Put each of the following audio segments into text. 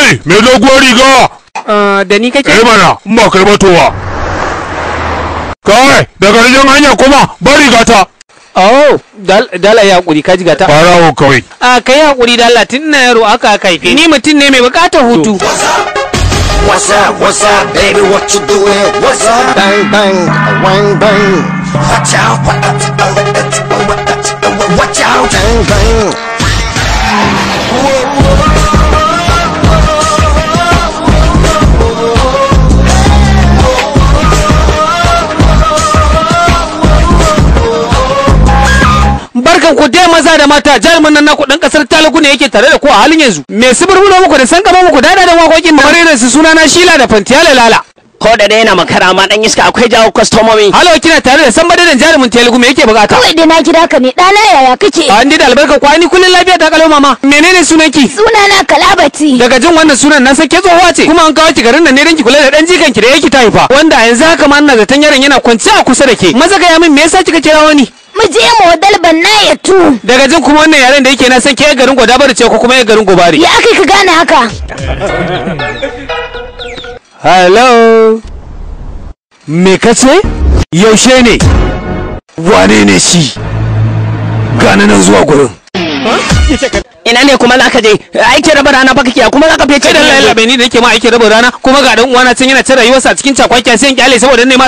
Kai, mai doguwar riga. Da ni kake? Eh mana, in ba kai ba towa. Kai, daga rijin hanya kuma bari gata. Oh, dala ya hakuri ka ji gata. Farawo kawai. A kai hakuri dala tun na yaro aka haife. Ni mutum ne mai bukatar hutu. What's up, baby, what you doing? What's up? Bang, bang, bang, bang. Watch out, watch out, bang, bang. Barkan ku dai maza da mata, jarumin nan naku dan kasar Telugu ne yake tare da ku a halin yanzu. Me su burbulo muku da san gaba muku dada da wakokin kamar irin su sunana Shila da Fantiyala Lala. Ko da dai yana makara ma dan iska akwai jawo kwastomomi. Halo, kina tare da san badadan jarumin Telugu, me yake bukata? Kawai dai na kira ka ne dana, yaya kake? An da albarka kwani kullun lafiya ta kalau mama. Menene sunanki? Sunana Kalabati. Daga jin wannan sunan na san ke tsohuwa ce, kuma an kawo ki garin nan ne dan ki kula da dan jikan ki da yake ta haifa, wanda yanzu haka ma ina zaton yaron yana kwance a kusa da ke. Maza ga ya min me yasa kika kira wani? Mu je modal banna ya tu. Daga jin kuma wannan yaren da yake na san ke garin Godabar ce ko kuma ya garin Gobari. Ya akai ka gane haka? Hello. Me kace? Yaushe ne? Wane ne shi? Gane nan zuwa gurin. Ina ne kuma zaka je? Aikin raba rana fa kake, kuma zaka fice. Kai da Allah bai ni da yake ma aikin raba rana, kuma ga dan uwana can yana cin rayuwarsa a cikin cakwakiya sai in kyale saboda ne ma.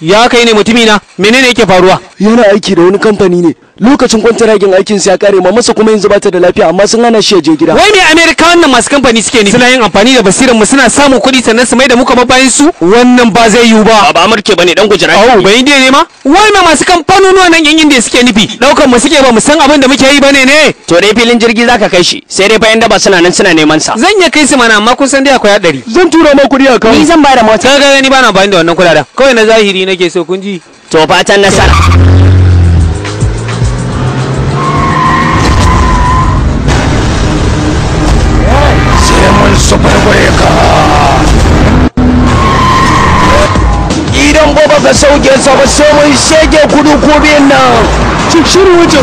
Ya kai ne mutumina, menene yake faruwa? Yana aiki da wani kamfani ne. Lokacin kwantaragin aikin sa ya kare, mamansa kuma yanzu bata da lafiya, amma sun hana shi ya je gida. Wai me America wannan masu kamfani suke ne? Suna yin amfani da basiran mu, suna samun kuɗi sannan su mai da mu kamar bayan su? Wannan ba zai yiwu ba. Ba Amurke bane dan Gujarat. Au, ba Indiya ne ma? Wai me masu kamfanonuwan nan yan Indiya suke nufi? Daukan mu suke ba mu san abin da muke yi bane ne? To dai filin jirgi zaka kai shi, sai dai bayan daba suna nan suna neman sa. Zan iya kai su mana, amma kun san dai akwai hadari. Zan tura ma kuɗi a Ni zan bada mota. Kaga ni bana amfani da wannan kuɗaɗen. Kawai na zahiri nake so kun ji. To fatan nasara. Idan ba ka sauke sa ba sai mun shege kudu ko biyan nan. Shirin wuce.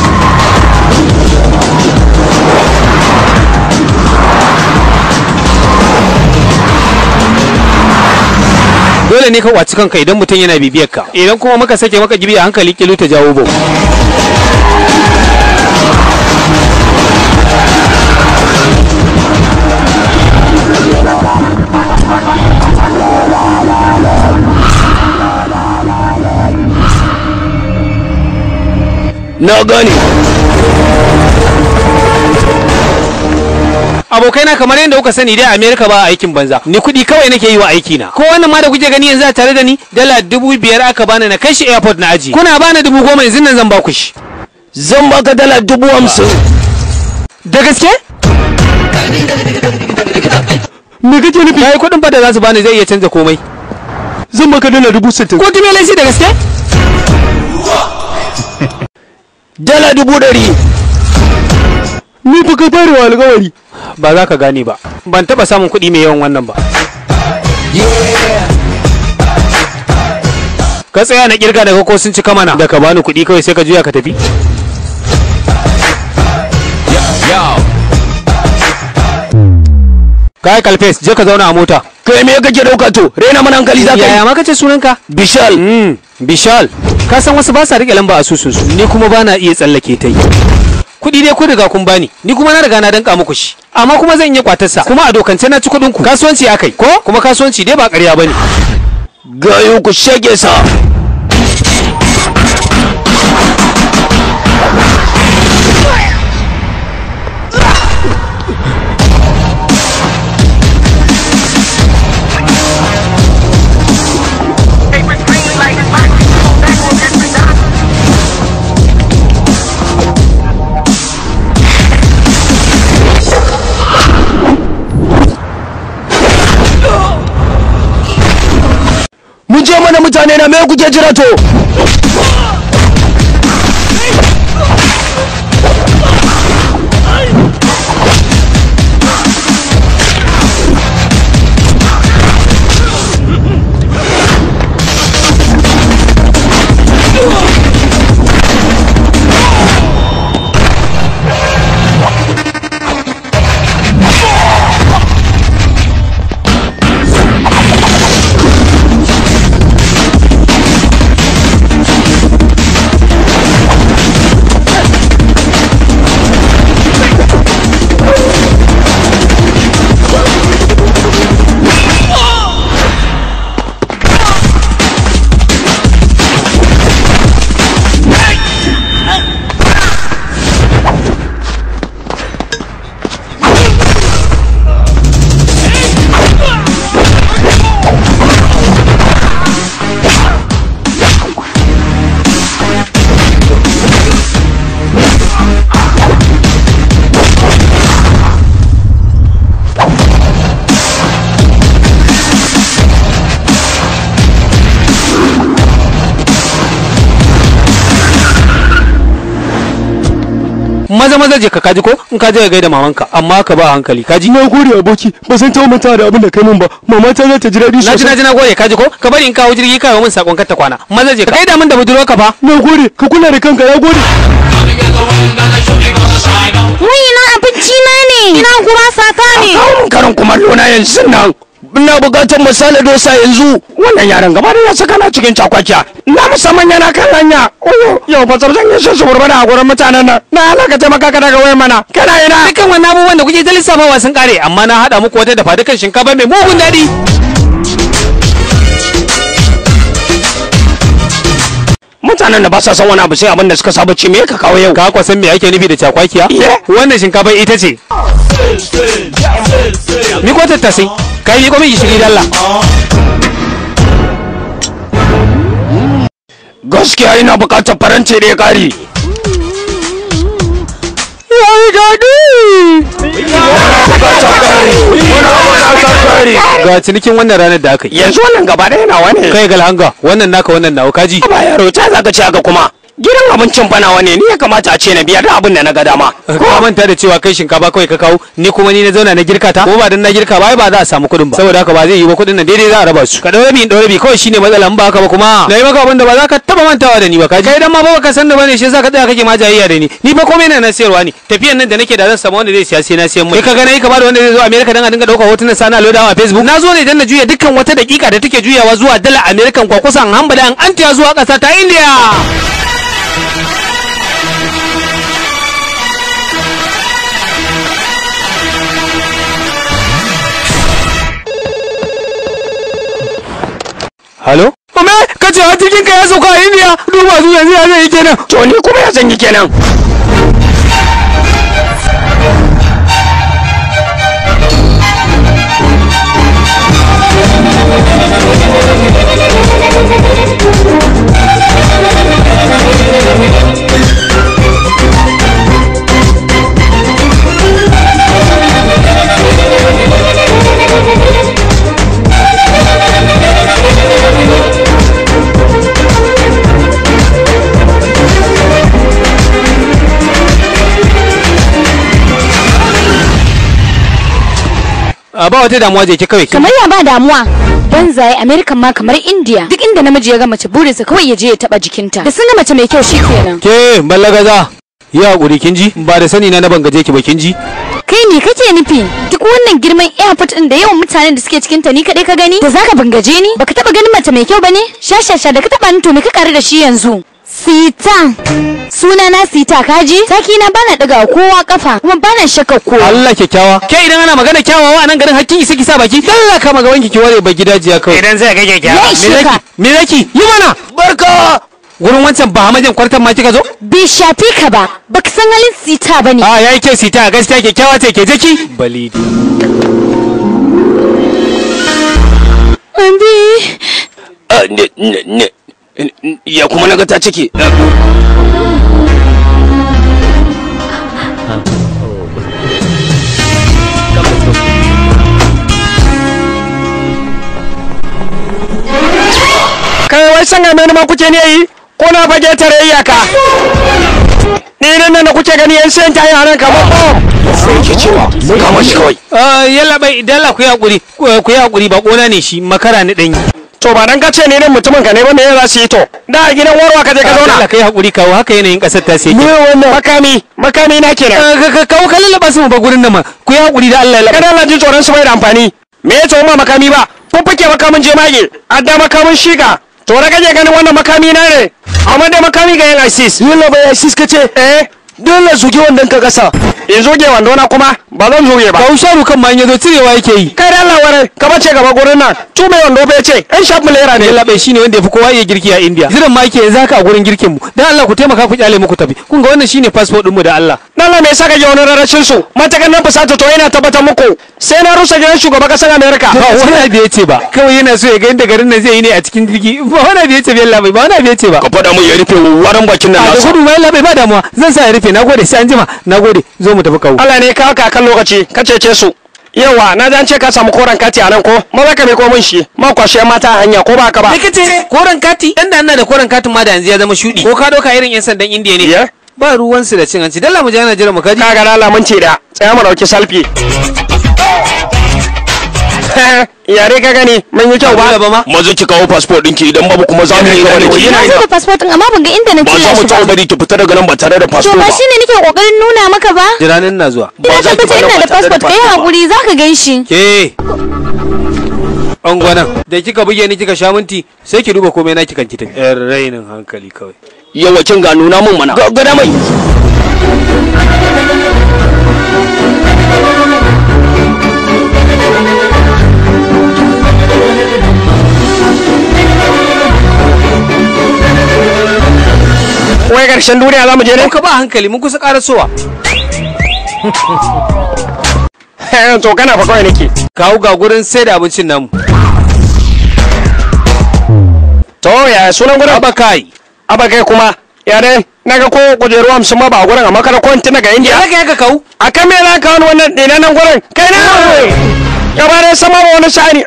Dole ne ka kwaci kanka idan mutum yana bibiyar ka. Idan kuma muka sake maka gibi a hankali kilu ta jawo bau. Na gane. Abokaina kamar yadda kuka sani dai America ba aikin banza. Ni kuɗi kawai nake yi wa aiki na. Ko wannan ma da kuke gani yanzu a tare da ni $5,000 aka bani na kai shi airport na aji. Kuna bani 10,000 yanzu nan zan ba ku shi. Zan baka $50,000. Da gaske? Me kake nufi? Kai kuɗin fa da za su bani zai iya canza komai. Zan baka $60,000. Ko dume laifi da gaske? $100,000. Ni fa ka fara alƙawari. Ba za ka gane ba. Ban taba samun kuɗi mai yawan wannan ba. Ka tsaya na kirga daga ko sun cika mana. Da ka bani kuɗi kawai sai ka juya ka tafi. Kai Kalfes, je ka zauna a mota. Kai me kake dauka to? Rena mana hankali za ka yi. Yaya ma kace sunanka? Bishal. Bishal. Ka san wasu ba sa rike lamba a susunsu, ni kuma ba na iya tsallake ta yi. Kuɗi dai kun riga kun bani, ni kuma na riga na danka muku shi. Amma kuma zan iya kwatarsa, kuma a dokance na ci kuɗin ku. Kasuwanci akai, ko? Kuma kasuwanci dai ba ƙarya bane. Gayo ku shege sa. Mun je mana mutane na me kuke jira to? Maza maza je ka kaji ko in ka je ka gaida mamanka amma ka ba hankali kaji. Na gode aboki, ba zan taɓa mantawa da abin da kai min ba. Mama ta za ta ji daɗi sosai. Naji na gode kaji ko ka bari in kawo jirgi kawo min sakon kar ta kwana. Maza je ka gaida min da budurwarka fa. Na gode, ka kula da kanka, na gode. Wai ina abinci na ne. Ina gurasa ta ne. Kawo karin kumallo na yanzu nan. Ina bukatar masala dosa yanzu. Wannan yaron gaba da ya saka na cikin cakwakiya. Na musamman yana kan hanya. Oyo, yau fa zan yi shi suburbana a gurin mutanen nan. Na Allah ka taimaka ka daga wayan mana. Kana ina? Dukkan wannan abubuwan da kuke ta lissafawa sun kare amma na hada muku wata dafa dukan shinkafa mai mugun daɗi. Mutanen da ba sa son wani abu sai abin da suka saba ci, me ka kawo yau? Ka kwa san me ake nufi da cakwakiya? Wannan shinkafa ita ce. Miko tattasai, kai miko min gishiri dalla. Gaskiya ina bukatar faranti da ya kare. Yayi daɗi! Ga cinikin wannan ranar da aka yi. Yanzu wannan gaba ɗaya nawa ne. Kai galhanga, wannan naka wannan nawa kaji. Ba yaro ta zaka ci haka kuma. Gidan abincin fa nawa ne, ni ya kamata a ce na biya da abin da na ga dama. Ka manta da cewa kai shinkafa kawai ka kawo, ni kuma ni na zauna na girka ta, ko ba dan na girka ba ai ba za a samu kuɗin ba. Saboda haka ba zai yi ba kuɗin nan daidai za a raba su. Ka ɗau rabi in ɗau rabi kawai shine matsala, in ba haka ba kuma na yi maka abin da ba za ka taɓa mantawa da ni ba kaji. Kai dan ma ba ka san da bane shi yasa ka tsaya kake ma jayayya da ni. Ni fa komai na sayarwa ne. Tafiyan nan da nake da zan samu wanda zai siya sai na siyan mai. Kai ka ga nayi kama da wanda zai zo America dan a dinga ɗaukar hotunan sana lodawa a Facebook. Na zo ne dan na juya dukkan wata dakika da take juyawa zuwa dala American kwa kusan hambada an antiya zuwa ƙasa ta India. Halo? Ome, ka ce har jirgin ka ya sauka a India, duba su yanzu ya zai yi kenan. To ni kuma ya zan yi kenan. A ba wata damuwa je ki kawai. Kamar ya ba damuwa. Banzaye America ma kamar India. Duk inda namiji ya ga mace burinsa kawai ya je ya taba jikinta. Da sun ga mace mai kyau shikenan. Ke ballagaza. Yi hakuri kin ji? Ba da sani na na ban gaje ki ba kin ji? Kai ne kake nufi? Duk wannan girman airport din da yawan mutanen da suke cikin ta ni kadai ka gani? Da zaka bangaje ni? Baka taba ganin mace mai kyau bane? Shashasha da ka taba ni to me ka karu da shi yanzu? Sita. Suna na Sita kaji? Saki na bana daga kowa kafa kuma bana shakka kowa. Allah kyakkyawa. Ke idan ana magana kyawawa a nan garin hakkin isa ki sa baki. Allah ka maga wanki ki ware ba gidajiya kawai. Idan zai ga kyakkyawa. Ya ishe ka. Me zaki? Yi mana. Barka! Gurin wancan ba hamajin kwartan ma kika zo? Bai shafe ka ba. Baka san halin Sita bane. A yayi kyau Sita gaskiya kyakkyawa ce ke jiki. Balidi. Ambi. Ya kuma naga ta ciki. Kai wai san game ma kuke ne yi? Ko na fage tare iyaka? Ni nan da kuke gani yan sayan tayi a nan kamar bom. Sai ke cewa mun kama shi kawai. Yalla bai dalla ku yi hakuri, ku yi hakuri ba kona ne shi makara ni danyi. To ba dan kace ne nan mutumin ka ne ba me za su yi to? Da a gidan warwa ka je ka zauna. Allah kai hakuri kawo haka yanayin kasar ta sai. Me wannan makami makami na kenan. Kawo ka lallaba su mu ba gurin nan ma. Ku yi hakuri da Allah ya Kada Allah jin tsoron su bai da amfani. Me ya tsoron ma makami ba? Fuffuke makamin jemage, adda makamin shiga. To da kake ganin wannan makami na ne. Amma dai makami ga yan ISIS. Yalla bai ISIS kace? Eh, Dole zuge wannan ka kasa. in zuge wando na kuma ba zan zuge ba. Kawo sharu kan ma in yazo cirewa yake yi. Kai da Allah ware ka bace gaba gurin nan. Tume wando bai ce, ɗan shaf mulera ne. Yalla bai shine wanda yafi kowa iya girki a India. Ziran ma yake yanzu haka a gurin girkin mu. Dan Allah ku taimaka ku kyale mu ku tafi. Kun ga wannan shine passport din mu da Allah. Dan Allah me yasa kake wani rarrashin su? Matakan nan fusata to yana tabbatar muku. Sai na rusa gidan shugaban kasar America. Ba wani abu yace ba. Kawai yana so ya ga inda garin nan zai yi ne a cikin jirgi. Ba wani abu yace ba yalla bai ba wani abu yace ba. Ka faɗa mun ya rufe warin bakin nan A da nasa. gudu ma yalla bai ba damuwa. Zan sa ya rufe. Nagode sai an jima. Nagode zo mu tafi kawo. Allah ne kawo ka kan lokaci ka cece su. Yawa na ji an ce ka samu koren kati a nan ko? Maza ka miƙo min shi. Ma kwashe mata a hanya ko ba ka ba? Me kace? Koren kati? Dan da ina da koren katin ma da yanzu ya zama shudi. Ko ka dauka irin yan sandan Indiya ne? Ye? Ba ruwansu da cin hanci. Dalla mu je ana jira mu kaji. Kaga lala mun ce da tsaya mu dauki selfie. Yare ka gani mun yi kyau ba. Ba ma. Maza ki kawo passport ɗinki, idan babu kuma za mu yi gaba da ke. Na zo da passport din amma ban ga inda na Ba cilla za mu shi taɓa ba. bari ki fita daga nan ba tare da To passport ba ba. shine nake kokarin nuna maka ba. Jira nan na zuwa. Ina Ba za ki tabbata fita ina ba da tare da passport, kai passport ba. hakuri zaka gan shi. Ke. Angwanan da kika buge ni kika sha minti sai ki duba komai naki kan ki tafi. Yan rainin hankali kawai. Yawa kin ga nuna mun mana. Gada mai. Wai karshen duniya za mu je ne? Ka ba hankali, mun kusa karasowa. To kana fa kawai nake. Kawo ga gurin sai da abincin namu. To ya sunan gurin? Abakai. Abakai kuma. Ya dai naga ko kujeru 50 ma ba a gurin, amma kada ko intina ga India. Ya zaka yaka kawo? Akan me za ka wani wannan dinan nan gurin? Kai na. Gaba da sama ba wani sha'ani.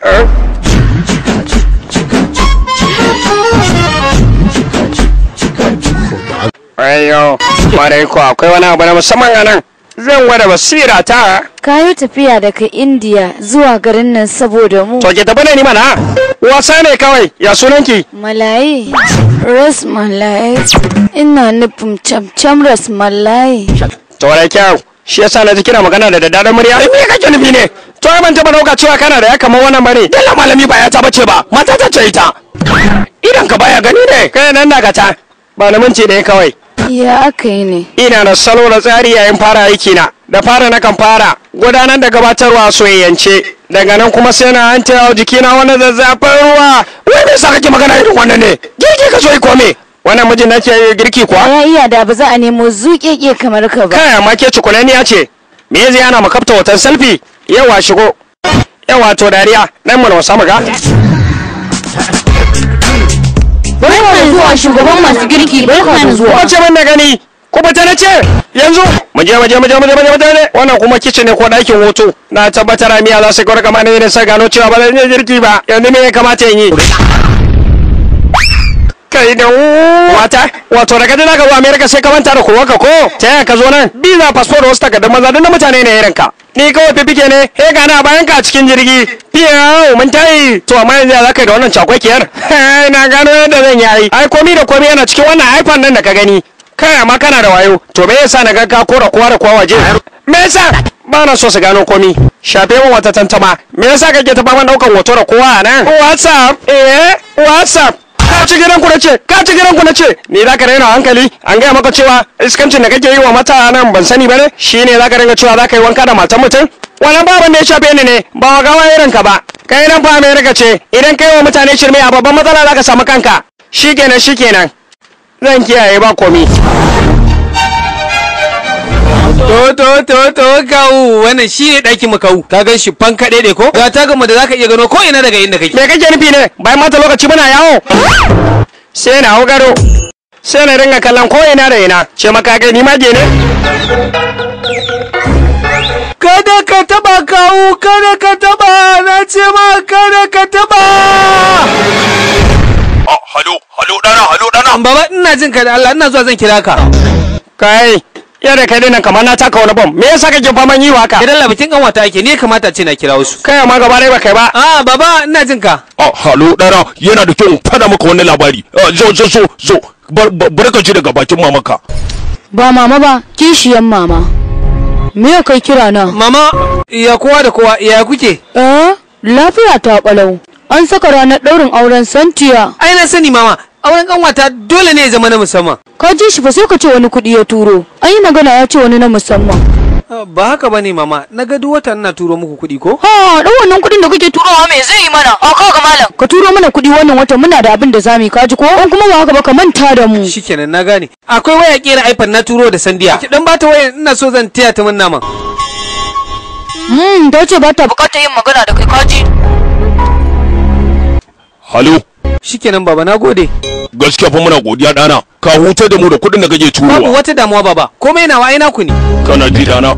Ayo, kwarai ko akwai wani abu na musamman a nan. Zan gwada basira ta. Kayo tafiya daga India zuwa garin nan saboda mu. To ke tafi da ni mana. Wasa ne kawai. Ya sunanki? Malayi. Ras malayi. Ina nufin camcam ras malayi. To da kyau. Shi yasa na ji kina magana da daddaɗan murya. Me kake nufi ne? To ai ban taɓa ɗauka cewa kana da ya kamar wannan bane. Dalla malami ba ya ta bace ba, mata ta ce ita. Idan ka baya gani ne. Kai nan dakata. Ba na minti ɗaya kawai. Ya aka yi ne? Ina da salo da tsari yayin fara aiki na. Da fara na kan fara gudanar da gabatarwa soyayyance. Daga nan kuma sai na an taya jikina wani zazzafin ruwa. Wai me yasa kake magana irin wannan ne? Girki ka so yi kome. Wannan mijin nake yi girki kuwa? Ya iya da ba za a nemo zuƙeƙe kamar ka ba. Kai amma ke cukulaniya ce. Me zai ana makafta hoton selfie? Yawa shigo. Yawa to dariya. Nan mu na wasa mu ga. Barka da zuwa shugaban masu girki, barka da zuwa. Wace ban da gani? Ku fita na ce yanzu mu je mu je mu je mu je mu je mu je. Wannan kuma kicin ne ko ɗakin hoto? Na tabbatar miya za su kawar kama ne sai gano cewa ba zan iya girki ba. Yanzu me ya kamata in yi? Kai da wata wato da kaje zaka zo America sai ka manta da kurwarka ko ta yaya ka zo nan? Visa, passport, wasu takardun maza duk na mutane ne irin ka. Ni kawai fifike ne he gana bayan ka a cikin jirgi fiyau mun tayi. To amma yanzu ya zaka yi da wannan cakwakiyar? Na gano yadda zan yi. Ai ai komi da komi yana cikin wannan iPhone nan da ka gani. Kai amma kana da wayo. To me yasa na ga ka kora kowa da kowa waje? Me yasa ba na so su gano komi? Shafe min wata tantama. Me yasa kake ta faman daukan hoto da kowa a nan? WhatsApp, eh, WhatsApp. Ka ci gidan ku nace, ka ci gidan ku nace. Ni zaka raina hankali? An gaya maka cewa iskancin da kake yi wa mata nan ban sani bane? Shine zaka ringa cewa zaka yi wanka da matan mutum? Wannan baban da ya shafe ni ne, ba wa gawa irin ka ba. Kai nan fa America ce, idan kai wa mutane shirme a babban matsala zaka samu kanka. Shikenan, shikenan, zan kiyaye, ba komi. To to to to kawu, wannan shi ne ɗakin mu kawu. Ka gan shi fanka ɗaya ko? Ga tagan mu da zaka iya gano ko ina daga inda kake. Me kake nufi ne? Bayan mata lokaci muna yawo sai na hau gado sai na dinga kallon ko ina da ina. Ce maka kai ni mage ne? Kada ka taba kawu, kada ka taba, na ce ma kada ka taba. Halo, halo ɗana, halo ɗana. Baba ina jin ka da Allah, ina zuwa zan kira ka. Kai yadda kai dinnan kamar na taka wani bom. Me yasa kake faman yi haka? Idan labikin kanwata ake ne kamata ce na kira wasu. Kai amma gaba dai ba kai ba. Ah baba ina jin ka. Ah, halo ɗana, yana da kyau in faɗa maka wani labari. Ah, zo zo zo zo, bar ka ji daga bakin mamaka. Ba mama ba, kishiyan mama. Me ya kai kira na? Mama ya kowa da kowa ya kuke? Eh, lafiya ta kalau. An saka ranar ɗaurin auren Santiya. Ai na sani mama, auren kanwata dole ne ya zama na musamman. Ka ji shi fa sai ka ce wani kuɗi ya turo. An yi magana ya ce wani na musamman. Ba haka bane mama, na ga duk wata ina turo muku kuɗi ko? Ha, ɗan wannan kuɗin da kake turowa me zai yi mana? A kaga malam. Ka turo mana kuɗi wannan watan, muna da abin da zamu yi, ka ji ko? In kuma ba haka ba ka manta da mu. Shikenan na gane. Akwai waya kera iPhone na turo da Sandiya. Ki dan bata waya, ina so zan taya ta munna man. Ta ce ba ta bukatar yin magana da kai, ka ji. Halo. Shikenan baba, na gode. Gaskiya fa muna godiya ɗana, ka hutar da mu da kuɗin da kake turowa. Babu wata damuwa baba, komai nawa ai naku ne. Kana ji ɗana,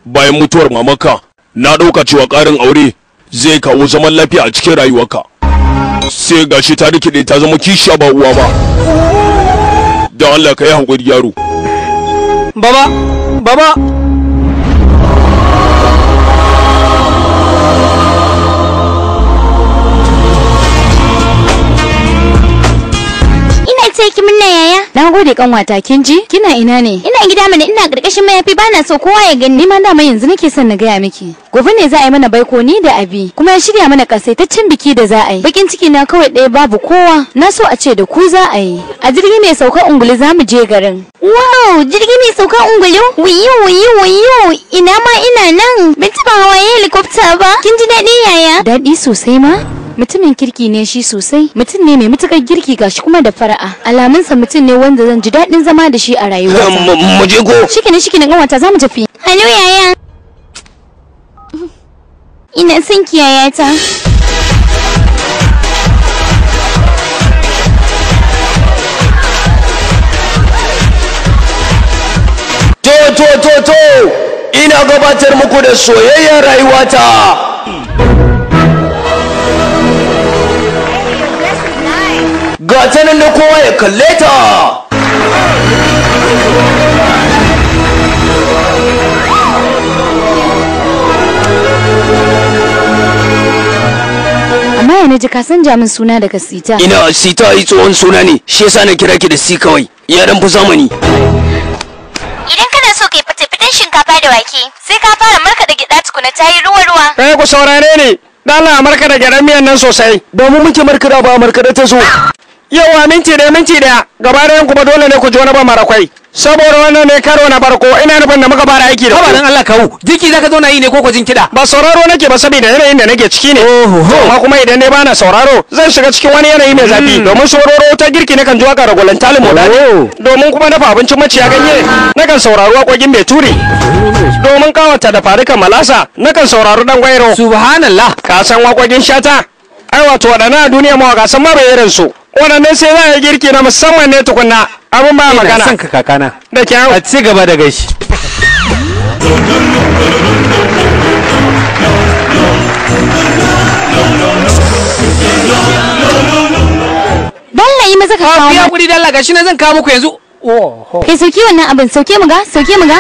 bayan mutuwar mamanka na ɗauka cewa ƙarin aure zai kawo zaman lafiya a cikin rayuwarka. Sai gashi ta rikide ta zama kishiya ba uwa ba. Don Allah ka yi haƙuri yaro. Baba, baba. Ina ce ki munna yaya. Na gode kanwata, kin ji? Kina ina ne? Ina gida mana, ina karkashin mayafi, bana so kowa ya gani. Ni ma dama yanzu nake son na gaya miki. Gobe ne za a yi mana baiko ni da Abi. Kuma ya shirya mana kasaitaccen biki da za a yi. Bakin ciki na kawai ɗaya babu kowa. Na so a ce da ku za a yi. A jirgi mai saukar ungulu za mu je garin. Wow, jirgi mai saukar ungulu? Wiyu wiyu wiyu, ina ma ina nan. Ban taɓa hawa helicopter ba. Kin ji daɗi yaya? Daɗi sosai ma. Mutumin kirki ne shi sosai. Mutum ne mai matukar girki, gashi kuma da fara'a. Alamunsa mutum ne wanda zan ji daɗin zama da shi a rayuwata. Mu je ko? Shikenan shikenan kanwata, za mu tafi. Halo yaya. Ina son ki yayata. To to to to, ina gabatar muku da soyayyar rayuwata. Ga ta nan da kowa ya kalle ta. Amma ya naji ka san min suna daga Sita. Ina Sita yi tsohon suna ne, shi yasa na kira ki da Si kawai. Ya dan fi zamani. Idan kana so kai fite-fiten shinkafa da wake, sai ka fara markaɗa gyaɗa tukuna ta yi ruwa-ruwa. Kai ku saurare ni. Dala markaɗa gyaɗan miyan nan sosai. Ba mu muke markaɗa ba, markaɗa ta zo. Yawa minti ɗaya minti ɗaya. Gaba ɗayan ku ba dole ne ku ji wani ba marakwai. Saboda wannan ne karo na farko ina nufin da muka fara aiki da Haba ku. dan Allah kawu, jiki zaka zauna yi ne ko ko jin kiɗa? Ba sauraro nake ba saboda yanayin da nake ciki ne. Amma kuma idan dai bana sauraro zan shiga cikin wani yanayi mai zafi, domin sauraro ta girki nakan ji waka ragulan talin modani. Domin kuma dafa abincin maciya ganye nakan sauraro waƙoƙin Bature. Domin kawata da farukan malasa nakan sauraro dan gwairo. Subhanallah. Ka san waƙoƙin Shata? Ai wato waɗannan a duniya mawaƙa san ma bai irin su. Waɗannan sai za a yi girki na musamman ne tukunna. Abin ba Ina magana. son ka kakana. Da kyau. A ci gaba da gaishe. Dalla yi maza ka kawo Ku mana. hakuri dalla, gashi na zan kawo muku yanzu. Oho. Kai sauke wannan abin, sauke mu ga, sauke mu ga.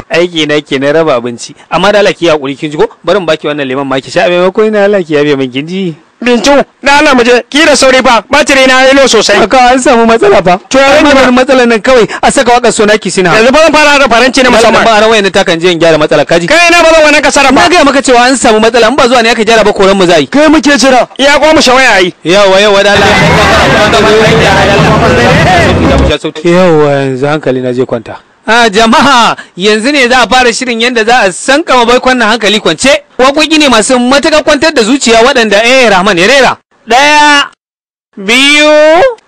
Aiki na ke na raba abinci. Amma da Allah ki hakuri kin ji ko? Bari in baki wannan lemon ma ki sha, a maimakon ina Allah ki yabe min kin ji. Bintu, da Allah mu je, ki da sauri fa, batiri na yi low sosai. Kaka an samu matsala fa. To ya Ai rage maganin matsalar nan kawai a saka waƙar Sonaki Sinha. Yanzu ba zan fara da faranci na Musamman musamman. ba aran wayan takan je in gyara matsala kaji. Kai na ba zan wannan kasara Na ba. gaya maka cewa an samu matsala, in ba zuwa ne aka gyara ba koran mu za yi. Kai muke jira. Ya ko mu shawaya yi. Yawa yawa da Allah. Yawa yanzu hankali na je kwanta. A jama'a yanzu ne za a fara shirin yadda za a sankama baikon nan hankali kwance. Waƙoƙi ne masu matuƙar kwantar da zuciya waɗanda eh Rahman ya rera. Ɗaya, biyu,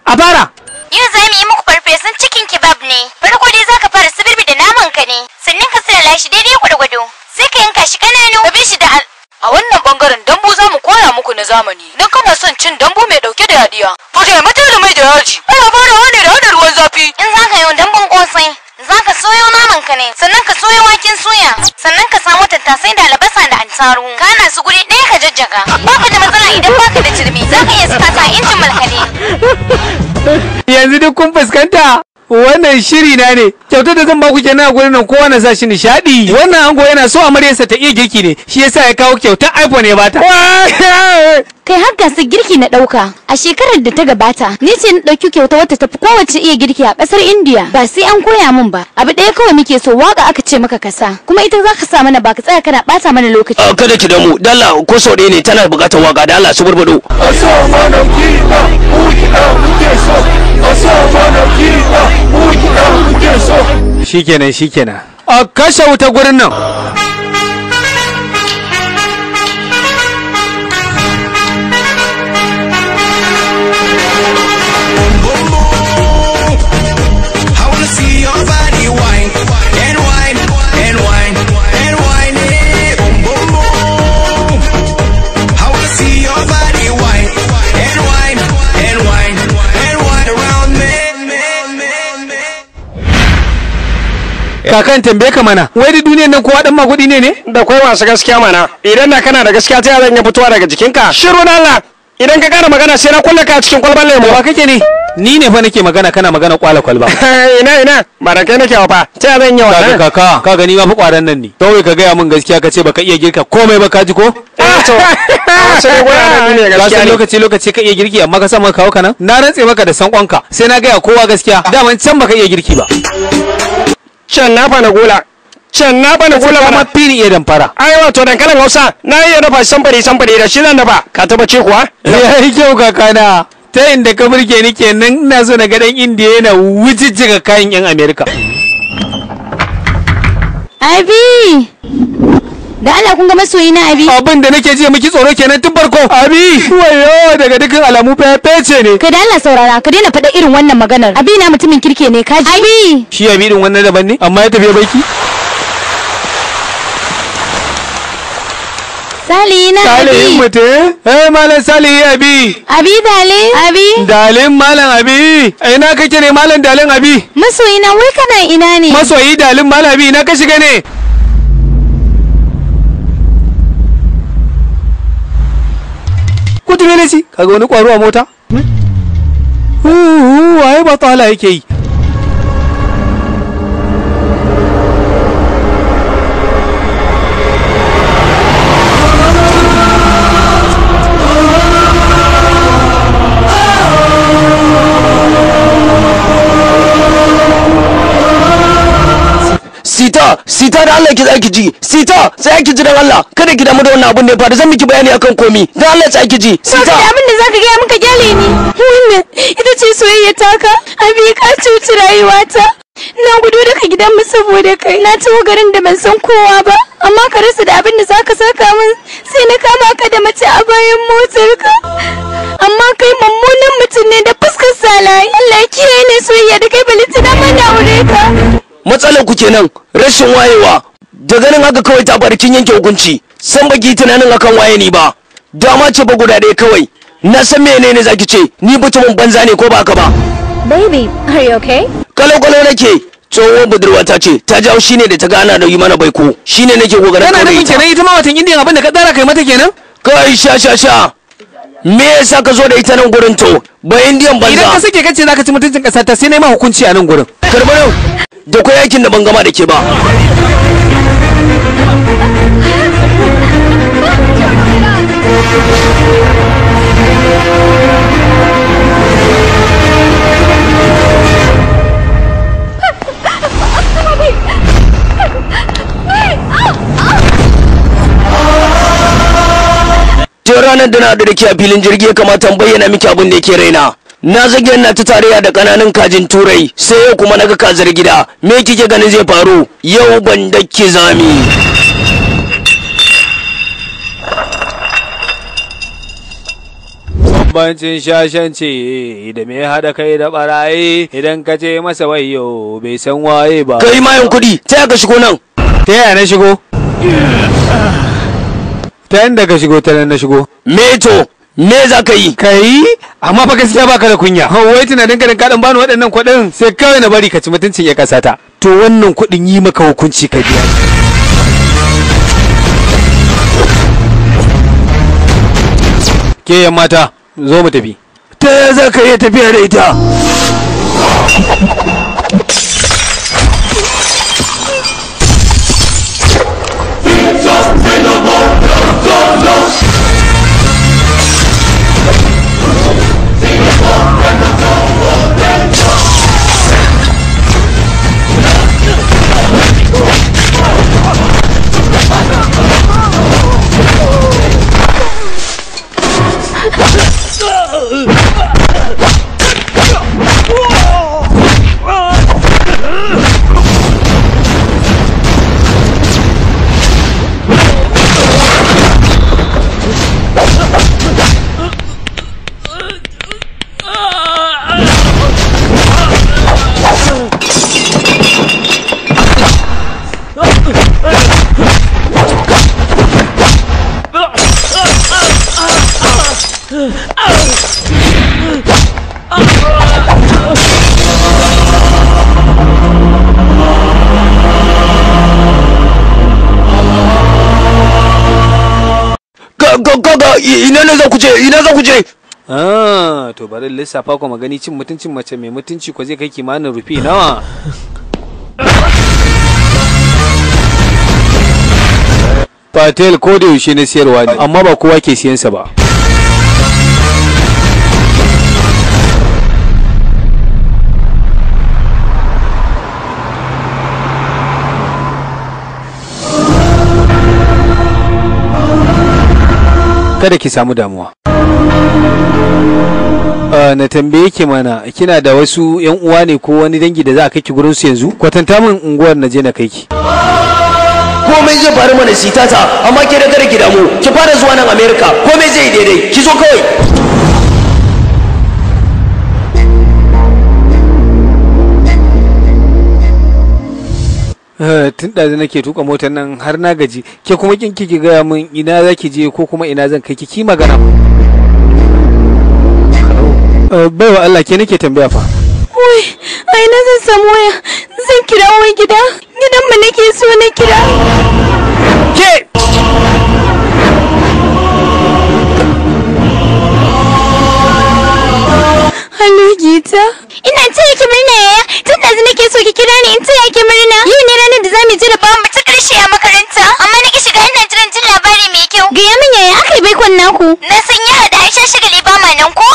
a fara. Yau za mu yi muku farfesun cikin kebab ne. Farko dai za ka fara sibirbi da naman ka ne, sannan ka sulala shi daidai gwargwado. Sai ka yanka shi kananu, ka bi shi da al... A wannan bangaren dambu za mu koya muku na zamani. Don kana son cin dambu mai dauke da yadiya. Fita mata da mai da yaji. Ana farawa ne da hada ruwan zafi. In za ka yi dambun kosai, za ka soyo naman ka ne, sannan ka soyo waken suya, sannan ka samu tattasai da albasa da antaru. Kana su guri ɗaya ka jajjaga. Baka da matsala idan baka da turmi, za ka iya saka sa a injin markaɗe. Yanzu duk kun fuskanta. Wannan shiri na ne. Kyautar da zan baku kenan a gurin nan, kowa na sa shi nishaɗi. Wannan ango yana so amaryarsa ta iya girki ne, shi yasa ya kawo kyautar iPhone ya bata. Kai har gasar girki na ɗauka. A shekarar da ta gabata, ni ce na ɗauki kyauta wata tafi kowace iya girki a ƙasar Indiya. Ba sai an koya min ba. Abu ɗaya kawai muke so, waka aka ce maka kasa. Kuma ita za ka sa mana, ba ka tsaya kana ɓata mana lokaci. Ah, kada ki damu, dalla ko sau ɗaya ne tana buƙatar waka, da Allah su burbuɗo. Shikenan shikenan. A kashe wuta gurin nan. I wanna see your body wine and wine and wine and wine it. Boom boom boom. I wanna see your body wine and wine and wine and wine around me. Me, me, me. Kakan tambaye ka mana, wai da duniyar nan kowa dan magudi ne ne? Da kwai masu gaskiya mana. Idan da kana da gaskiya ta zan iya fitowa daga jikinka. Shiru na Allah. Idan ka kara magana sai na kulle ka a cikin kwalban lemo. Ba kake ne? Ni ne fa nake magana kana magana kwala kwalba. Ina ina ba da kai nake fa. Ta zan yi wannan? Kaga kaka, ka gani ma fa kwaran nan ne. Kawai ka gaya min gaskiya ka ce baka iya girka komai ba ka ji ko? Eh to. Sai guraren ne gaskiya ne. Lokaci lokaci ka iya girki amma ka sa maka kawo kana? Na rantse maka da sankonka sai na gaya kowa gaskiya. Daman can baka iya girki ba. Can na fa na gola. Can na bani gula ba ma fini iya damfara. Ai wato dankalin Hausa na iya dafa samfari samfari da shi zan dafa. Ka taba ce kuwa? Yayi kyau kakana. Ta inda ka burge ni kenan ina so na ga dan Indiya yana wujijjiga kayan yan Amerika. Abi! Da Allah kun ga masoyi na Abi. Abin da nake ji miki tsoro kenan tun farko. Abi! Wayo daga dukkan alamu fece ne. Kai da Allah saurara ka daina faɗa irin wannan maganar. Abi na mutumin kirke ne ka ji. Abi! Shi Abi din wannan daban ne amma ya tafi baiki. Salihi na Abi. Salihin mutum? Eh malam Salihi Abi. Abi dale. Abi. Dalin malam Abi. Ina kake ne malam dalin Abi? Masoyi na wai kana ina ne? Masoyi dalin malam Abi ina ka shiga ne? Kutu mene shi? Kaga wani kwaro a mota? Waye ba tsala yake yi? Sita, Sita da Allah ki tsaya ki ji. Sita, tsaya ki ji dan Allah. Kada ki damu da wannan abun da ya faru. Zan miki bayani akan komi. Dan Allah tsaya ki ji. Sita. Ba abin da zaka gaya min ka kyale ni. Wannan ita ce soyayya taka. Abi ka cuci rayuwata. Na gudu daga gidanmu saboda kai. Na taho garin da ban san kowa ba. Amma ka rasa da abin da zaka saka min sai na kama ka da mace a bayan motarka. Amma kai mummunan mutum ne da fuskar salaye. Allah ya kiyaye ni soyayya da kai balintana ma na aure ka. Matsalar ku kenan rashin wayewa da ganin haka kawai ta barkin yanke hukunci san baki tunanin akan waye ni ba dama ce ba guda ɗaya kawai na san menene zaki ce ni mutumin banza ne ko ba haka ba. Baby, are you okay? Kalau kalau nake. Tsohuwar budurwa ta ce ta jawo shine da ta ga ana yi mana baiko shine nake kokarin Kana nufin kenan ita ma watan Indiyan abin da ka tsara kai mata kenan? Kai sha sha sha. Me yasa ka zo da ita nan gurin to? Ba Indiyan banza. Idan ka sake kace zaka ci mutuncin kasa ta sai na ma hukunci a nan gurin. Karbar da kwai aikin da ban gama da ke ba. Tun ranar da na haɗu da ke a filin jirgi ya kamata in bayyana miki abin da yake raina. Na zage na ta tarayya da ƙananan kajin turai sai yau kuma naga kazar gida. Me kike ganin zai faru? Yau ban daki zami. Bambancin shashanci da me haɗa kai da barayi idan ka ce masa wayo bai san waye ba. Kai mayan kuɗi, ta yaya ka shigo nan? Ta yaya na shigo? Ta yanda ka shigo ta nan na shigo. Me to? Me za ka yi? Kai? Amma fa gaskiya baka da kunya. Wai tunanin ka dan bani waɗannan kuɗin sai kawai na bari ka ci mutuncin ya kasata. To wannan kuɗin yi maka hukunci ka biya. Ke yan mata, zo mu tafi. Ta yaya za ka iya tafiya da ita? Ina ne za ku je? Ina za ku je? Ah, to bari lissafa ku magani cin mutuncin mace mai mutunci ko zai kai kimanin rufi nawa. Patel ko da yaushe na siyarwa ne, amma ba kowa ke siyan sa ba. Kada ki samu damuwa. Na tambaye ki mana, kina da wasu yan uwa ne ko wani dangi da za a kai ki gurin su yanzu? Kwatanta min unguwar na je na kai ki. Komai zai faru mana Sitata, amma ke da kada ki damu, ki fara zuwa nan America, komai zai daidai, ki zo kawai. Tun ɗazu nake tuka motar nan har na gaji, ke kuma kin ki gaya min ina za ki je ko kuma ina zan kai ki, ki magana. Baiwa Allah, ke nake tambaya fa. Wai, ai na zan samu waya, zan kira wai gida, gidan mu nake so na kira. Ke! Hallo Gita. Ina taya ki murna yaya, tun ɗazu nake so ki kira ni in taya ki murna. Yau ne ranar da zamu jarabawa mu ta ƙarshe a makaranta, amma na ki shiga ina jiran jin labari mai kyau. Gaya min yaya aka yi baikon naku? Na san ya haɗa Aisha shagali ba ma nan ko?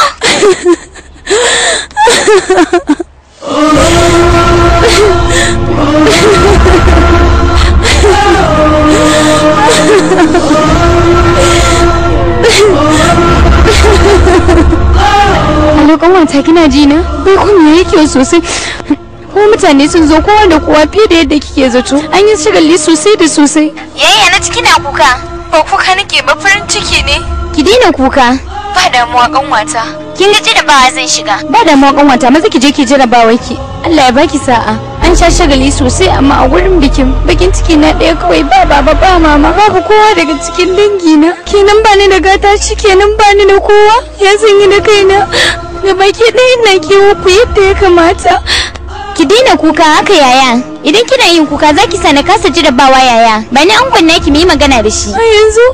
Alo kanwata, kina ji na? Baikon ya yi kyau sosai. Kuma mutane sun zo kowa da kowa fiye da yadda kike zato. An yi shagali sosai da sosai. Yaya na ciki na kuka. Ba kuka nake ba, farin ciki ne. Ki daina kuka. Ba damuwa kanwata. Kin ga jarabawa zan shiga. Ba damuwa kanwata, maza ki je ki jarabawa ki. Allah ya baki sa'a. An sha shagali sosai amma a gurin bikin bakin ciki na ɗaya kawai, ba baba ba mama, babu kowa daga cikin dangi na. Kenan ba ni da gata, shi kenan ba ni da kowa. Ya zan yi da kaina. Da baki ɗaya ina kewa ku yadda ya kamata. Ki daina kuka haka yaya. Idan kina yin kuka za ki sa na kasa jarabawa yaya. Ba ni angon naki mu yi magana da shi. A yanzu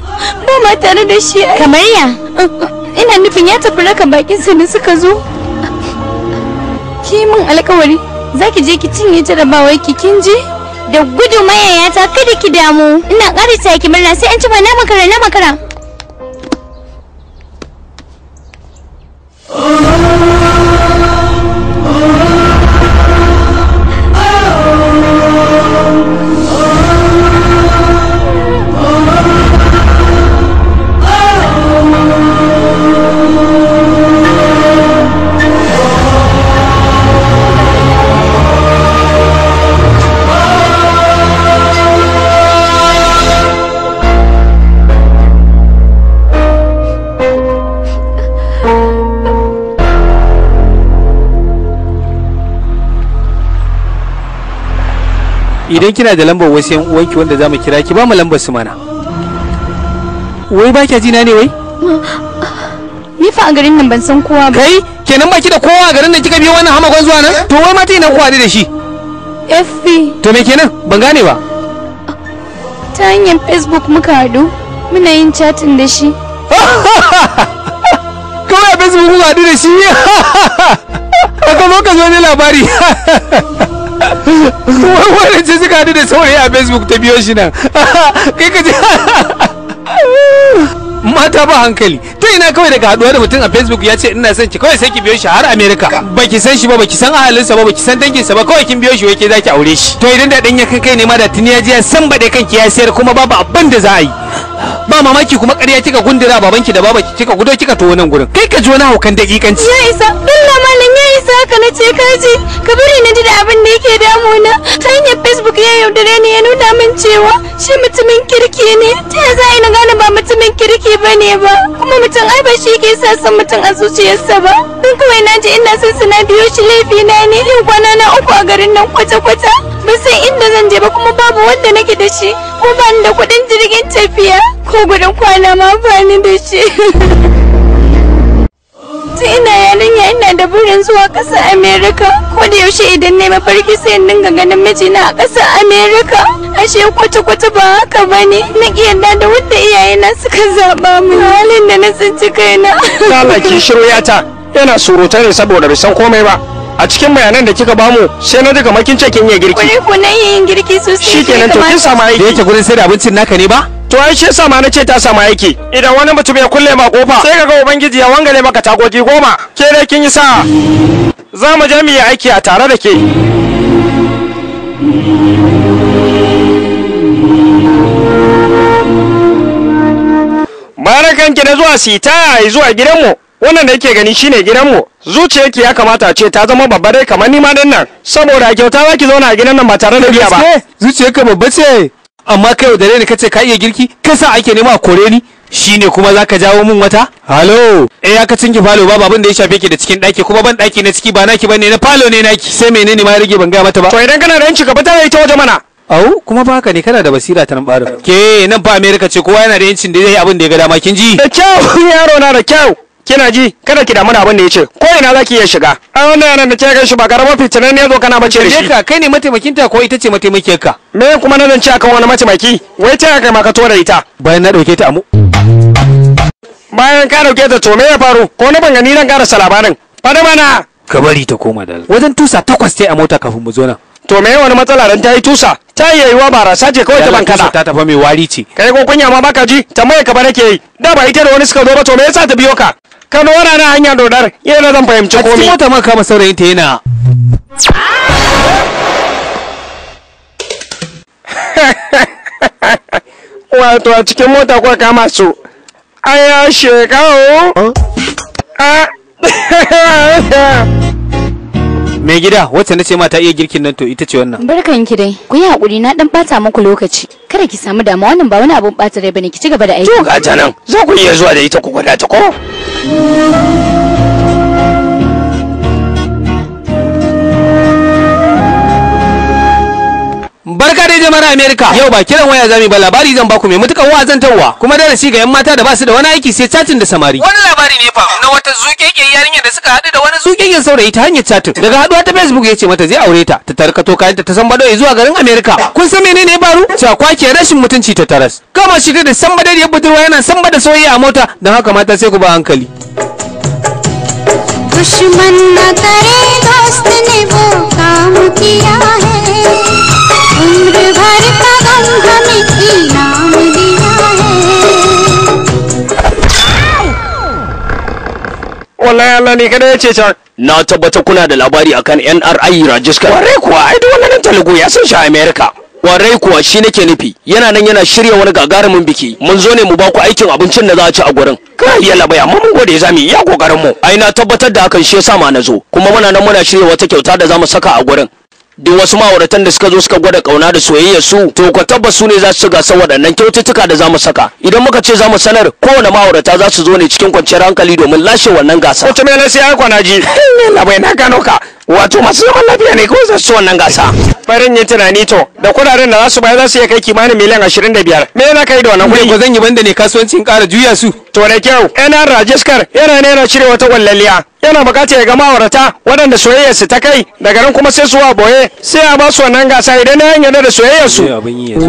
ba ma tare da shi. Kamar ya? Ina nufin ya tafi raka bakin sa da suka zo. Ki min alkawari za ki je ki cinye jarabawar ki, kin je? Da gudu mayayata, kada ki damu. Ina ƙara taya ki murna, sai an ci ba na makara na makara. Idan kina da lambar wasu yan uwanki wanda zamu kira ki, ba mu lambar su mana. Wai ba kya jina ne wai? Ni fa a garin nan ban san kowa ba. Kai kenan baki da kowa a garin nan kika biyo wannan hamagon zuwa nan? To wai mata ina kowa da shi? FB. To me kenan? Ban gane ba. Ta hanyar Facebook muka haɗu, muna yin chatting da shi. Kawai a Facebook kuka haɗu da shi? Aka zo ka zo ne labari. Wai ce suka haɗu da saurayi a Facebook ta biyo shi nan. Kai ka je mata ba hankali ta ina kawai daga haɗuwa da mutum a Facebook ya ce ina son ki, kawai sai ki biyo shi har America. Baki san shi ba, baki san ahalinsa ba, baki san danginsa ba, kawai kin biyo shi wai ke zaki aure shi. To idan da dan ya kai ne ma da tuni ya je ya san baɗe kanki ya sayar, kuma babu abin da za a yi. Ba mamaki kuma ƙarya kika gundura babanki da babanki kika gudo kika to nan gurin. Kai ka ji wani haukan daƙiƙanci. Ya isa, Allah malam ya isa haka na ce kaji. Ka bari na ji da abin da yake damuna. Ta hanyar Facebook ya yaudare ni, ya nuna min cewa shi mutumin kirki ne. Ta ya za a yi na gane ba mutumin kirki ba ne ba? Kuma mutum ai ba shi ke sa son mutum a zuciyarsa ba. Don kawai na ji ina son suna biyo shi laifi na ne. Yau kwana na uku a garin nan kwata-kwata. Ban san inda zan je ba kuma babu wanda nake da shi. Ko ba ni da kuɗin jirgin tafiya. Ko gudun kwana ma ba ni da shi. Tun ina yarinya ina da burin zuwa ƙasar Amerika. Ko da yaushe idan na mafarki sai in dinga ganin mijina a ƙasar Amerika. Ashe kwata-kwata ba haka bane. Na ƙi yarda da wanda iyayena suka zaɓa min. Halin da na tsinci kaina. Allah ki shiru yata. Yana surutai ne saboda bai san komai ba. A cikin bayanan da kika bamu sai na ji kamar kin ce kin iya girki. Kwarai ko na iya yin girki sosai. Shikenan to kin samu aiki. Da yake gurin sai da abincin naka ne ba? To ai shi yasa ma na ce ta samu aiki. Idan wani mutum ya kulle ma kofa sai kaga ubangiji ya wangale maka tagogi 10. Ke dai kin yi sa'a. Za mu je mu yi aiki a tare da ke. Barakanki da zuwa sita zuwa gidanmu. Wannan da yake gani shine gidanmu. Zuciyarki ya kamata a ce ta zama babba dai kamar ni ma din nan. Saboda kyauta za ki zauna a gidan nan ba tare da biya ba. Zuciyarka babba ce. Amma kai yaudare ni kace ka iya girki, ka sa ake nema a kore ni. Shine kuma zaka jawo mun wata? Halo. Eh ya ka cinki falo babu abin da ya shafe ki da cikin daki, kuma ban daki na ciki ba naki bane, na falo ne naki. Sai menene ma ya rage ban ga mata ba. To idan kana da yanci ka fita da ita waje mana. Au, kuma ba haka ne, kana da basira ta nan barin. Ke nan fa America ce, kowa yana da yancin da zai yi abin da ya ga dama, kin ji? Da kyau yaro na, da kyau. Kina ji, kada ki damu da abin da ya ce, ko ina zaki iya shiga. Ai wannan yaron da ke gan shi ba karamar fitinan ne zo kana bace da shi. Ka kai ne mataimakinta ko ita ce mataimakiyarka? Me kuma na zance akan wani mataimaki? Wai ta kai ma ka tora ita? Bayan na dauke ta amu. Bayan ka dauke ta to me ya faru? Ko na ban gani zan karasa labarin. Fada mana. Ka bari ta koma da wajen tusa 8 sai a mota kafin mu zo nan. To me wani matsala dan ta yi tusa? Ta iya yiwa barasa ce kawai ta bankada. Ta tafa mai wari ce. Kai ko kunya ma baka ji? Tambaye ka ba nake yi. Da ba ita da wani suka zo ba to me yasa ta biyo ka? Ka nora na hanya dodar, yana zan fahimci komai. A cikin mota ma kama saurayin ta yana. Wato a cikin mota kuwa kama su. Aya shekawo. Mai gida, wacce na ce ma ta iya girkin nan to ita ce wannan. Barkan ki dai. Ku yi hakuri na dan bata muku lokaci. Kada ki samu damuwa, wannan ba wani abun bata rai bane, ki ci gaba da aiki. To ga ta nan, za ku iya zuwa da ita ku gwada ta ko? Barka dai jama'ar America. Yau ba kiran waya zami ba, labari zan baku mai mutukan wa'azantarwa, kuma darasi ga yan mata da basu da wani aiki sai chatin da samari. Wani labari ne fa na wata zuƙeƙen yarinya da suka haɗu da wani zuƙeƙen saurayi ta hanyar chatin. Daga haɗuwa ta Facebook ya ce mata zai aure ta, ta tarkato kayanta ta san bado zuwa garin America. Kun san menene ya faru? Cakwake rashin mutunci ta taras. Kama shi da san badar budurwa yana san bada soyayya a mota, don haka mata sai ku ba hankali. दुश्मन न करे दोस्त ने वो काम किया है, उम्र भर का गम हमें इनाम दिया है। Wallahi Allah ne kada ya ce can. Na tabbata kuna da labari akan NRI Rajesh. Kwarai kuwa, ai duk wannan Telugu ya san shi a America. Kwarai kuwa shi nake nufi, yana nan yana shirya wani gagarumin biki. Mun zo ne mu baku aikin abincin da za a ci a gurin. Kai yalla bai, amma mun gode, za mu yi iya kokarin mu. Ai na tabbatar da hakan, shi yasa ma na zo. Kuma muna nan muna shirya wata kyauta da za mu saka a gurin. Duk wasu ma'auratan da suka zo suka gwada kauna da soyayya su, to ku tabbas su ne za su ci gasar waɗannan kyaututtuka da za mu saka. Idan muka ce za mu sanar, kowane ma'aurata za su zo ne cikin kwanciyar hankali domin lashe wannan gasa. Wato me na sai ai kwana ji. Yalla bai, na gano ka. Wato masu zaman lafiya ne kawai za su ci wannan gasa. Barin yi tunani to, da kuɗaɗen da za su bayar za su iya kai kimanin miliyan 25. Me za ka yi da wannan kuɗi? Ko zan yi banda ne kasuwancin ƙara juya su. To da kyau, NR Rajesh yana ne yana cire wata kwallalliya. Yana bukatar ya ga ma'aurata waɗanda soyayyarsu ta kai, daga nan kuma sai su wa boye, sai a ba su wannan gasa idan na yarda da soyayyarsu. Abin yi yanzu.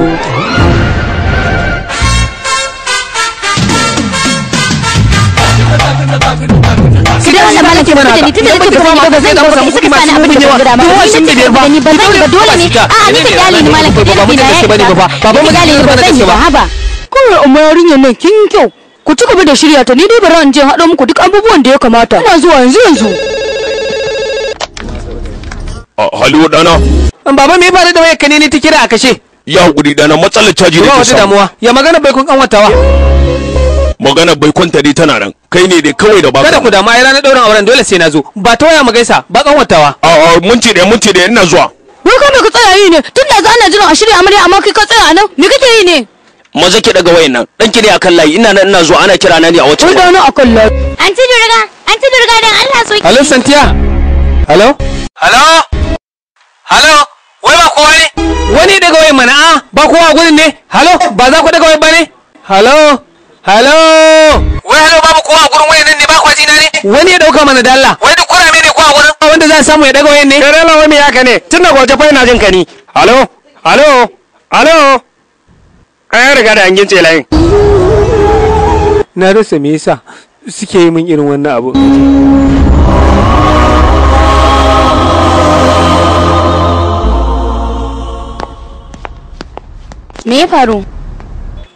Ki da wannan malam, ki fita da ni tunda nake ba zan yi ba, zan yi ba, isa ka sani abin da ban ga dama. Ni nace ka fita ni, ba zan yi ba, dole ne. A'a ni ka kyale ni malam, ka daina bi na ya isa. Ni ka kyale ni, ba zan yi ba, haba. Kawai amma yarinyar nan kin kyau. Ku ci gaba da shirya ta, ni dai bari in je in haɗo muku duk abubuwan da ya kamata. Ina zuwa yanzu yanzu. Halo dana. Baba me ya faru da wayar ka ne ne ta kira a kashe? Ya hakuri dana, matsalar caji Ba da ke wata samu. damuwa. Ya magana bai kun kanwatawa. Magana bai kwanta dai tana nan. Kai ne dai kawai da baka. Kada ku damu, ai ranar ɗaurin auren dole sai na zo. Ba ta waya mu gaisa, ba kanwatawa. A minti ɗaya ina zuwa. Wai kai me ka tsaya yi ne? Tun da ana jiran a shirya amarya amma kai ka tsaya a nan. Me kake yi ne? Maza ki daga wayan nan. Dan ki ne akan layi, ina nan ina zuwa, ana kira na ne a wata. Wai da wani akan layi. Anti Durga, Anti Durga dan Allah so ki. Hello Santiya. Hello? Hello? Hello? Wai ba kowa ne? Wani daga wayan mana a ba kowa a gurin ne? Hello? Ba za ku daga wayan ba ne? Hello? Hello? Wai hello, babu kowa a gurin wayan nan ne, ba kwa jina ne? Wani ya dauka mana da Allah. Wai duk kurame ne. a gurin. Wanda za a samu ya daga wayan ne. Kare lawa me haka ne? Tun da gwaje fa ina jin ka ni. Halo? Halo? Halo? An riga da an gintse layin. Na rasa me yasa suke yi min irin wannan abu. Me ya faru?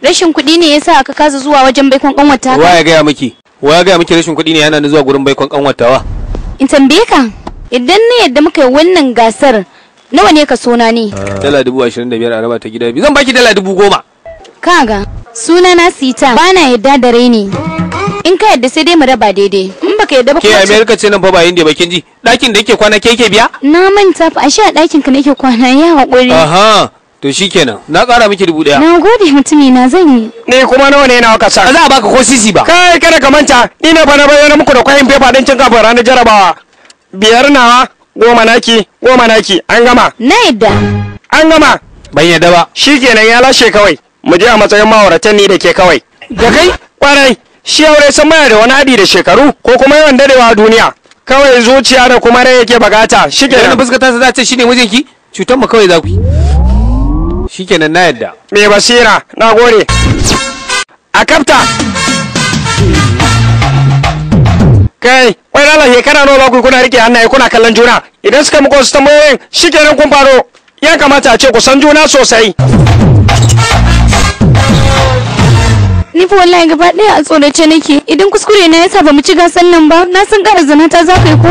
Rashin kuɗi ne yasa aka kasa zuwa wajen baikon kanwata? Wa ya gaya miki? Wa ya gaya miki rashin kuɗi ne yana ni zuwa gurin baikon kanwatawa? In tambaye ka, idan na yadda muka yi wannan gasar nawa ne ka sona ne? $25,000 a raba ta gida biyu. Zan baki $10,000. Kaga, suna na Sita, bana yadda da raini. In ka yadda sai dai mu raba daidai. In baka yadda ba Ke America ce nan fa ba India ba kin ji. Ɗakin da yake kwana ke yake biya? Na manta fa ashe a ɗakin ka nake kwana ya haƙuri. Aha, to shikenan. Na ƙara miki 1,000. Na gode mutumi na zan yi. Ni kuma nawa ne nawa ka sa? Ba za a baka ko sisi ba. Kai kada ka manta, ni ne fa na bayyana muku da kwayin fefa din cin kafin ranar jarabawa. 5 nawa, 10 naki, 10 naki, an gama. Na yadda. An gama. Ban yadda ba. Shikenan ya lashe kawai. Mu je a matsayin ma'auratan ni da ke kawai. Da kai? Kwarai, shi aure san maya da wani haɗi da shekaru ko kuma yawan dadewa a duniya. Kawai zuciya da kuma rai yake bukata. Shikenan Shikenan. fuskar ta za ta ce shine mijinki? Cutar mu kawai za ku yi. Shikenan na yadda. Mai basira, na gode. A kafta. Kai, wai lala shekara nawa ba ku kuna rike hannaye kuna kallon juna. Idan suka muku wasu tambayoyin, shikenan kun faro. Ya kamata a ce ku san juna sosai. Ni fa wallahi gaba ɗaya a tsorace nake. Idan kuskure na yasa ba mu ci gasan nan ba, na san ƙara zina ta za ka yi ko?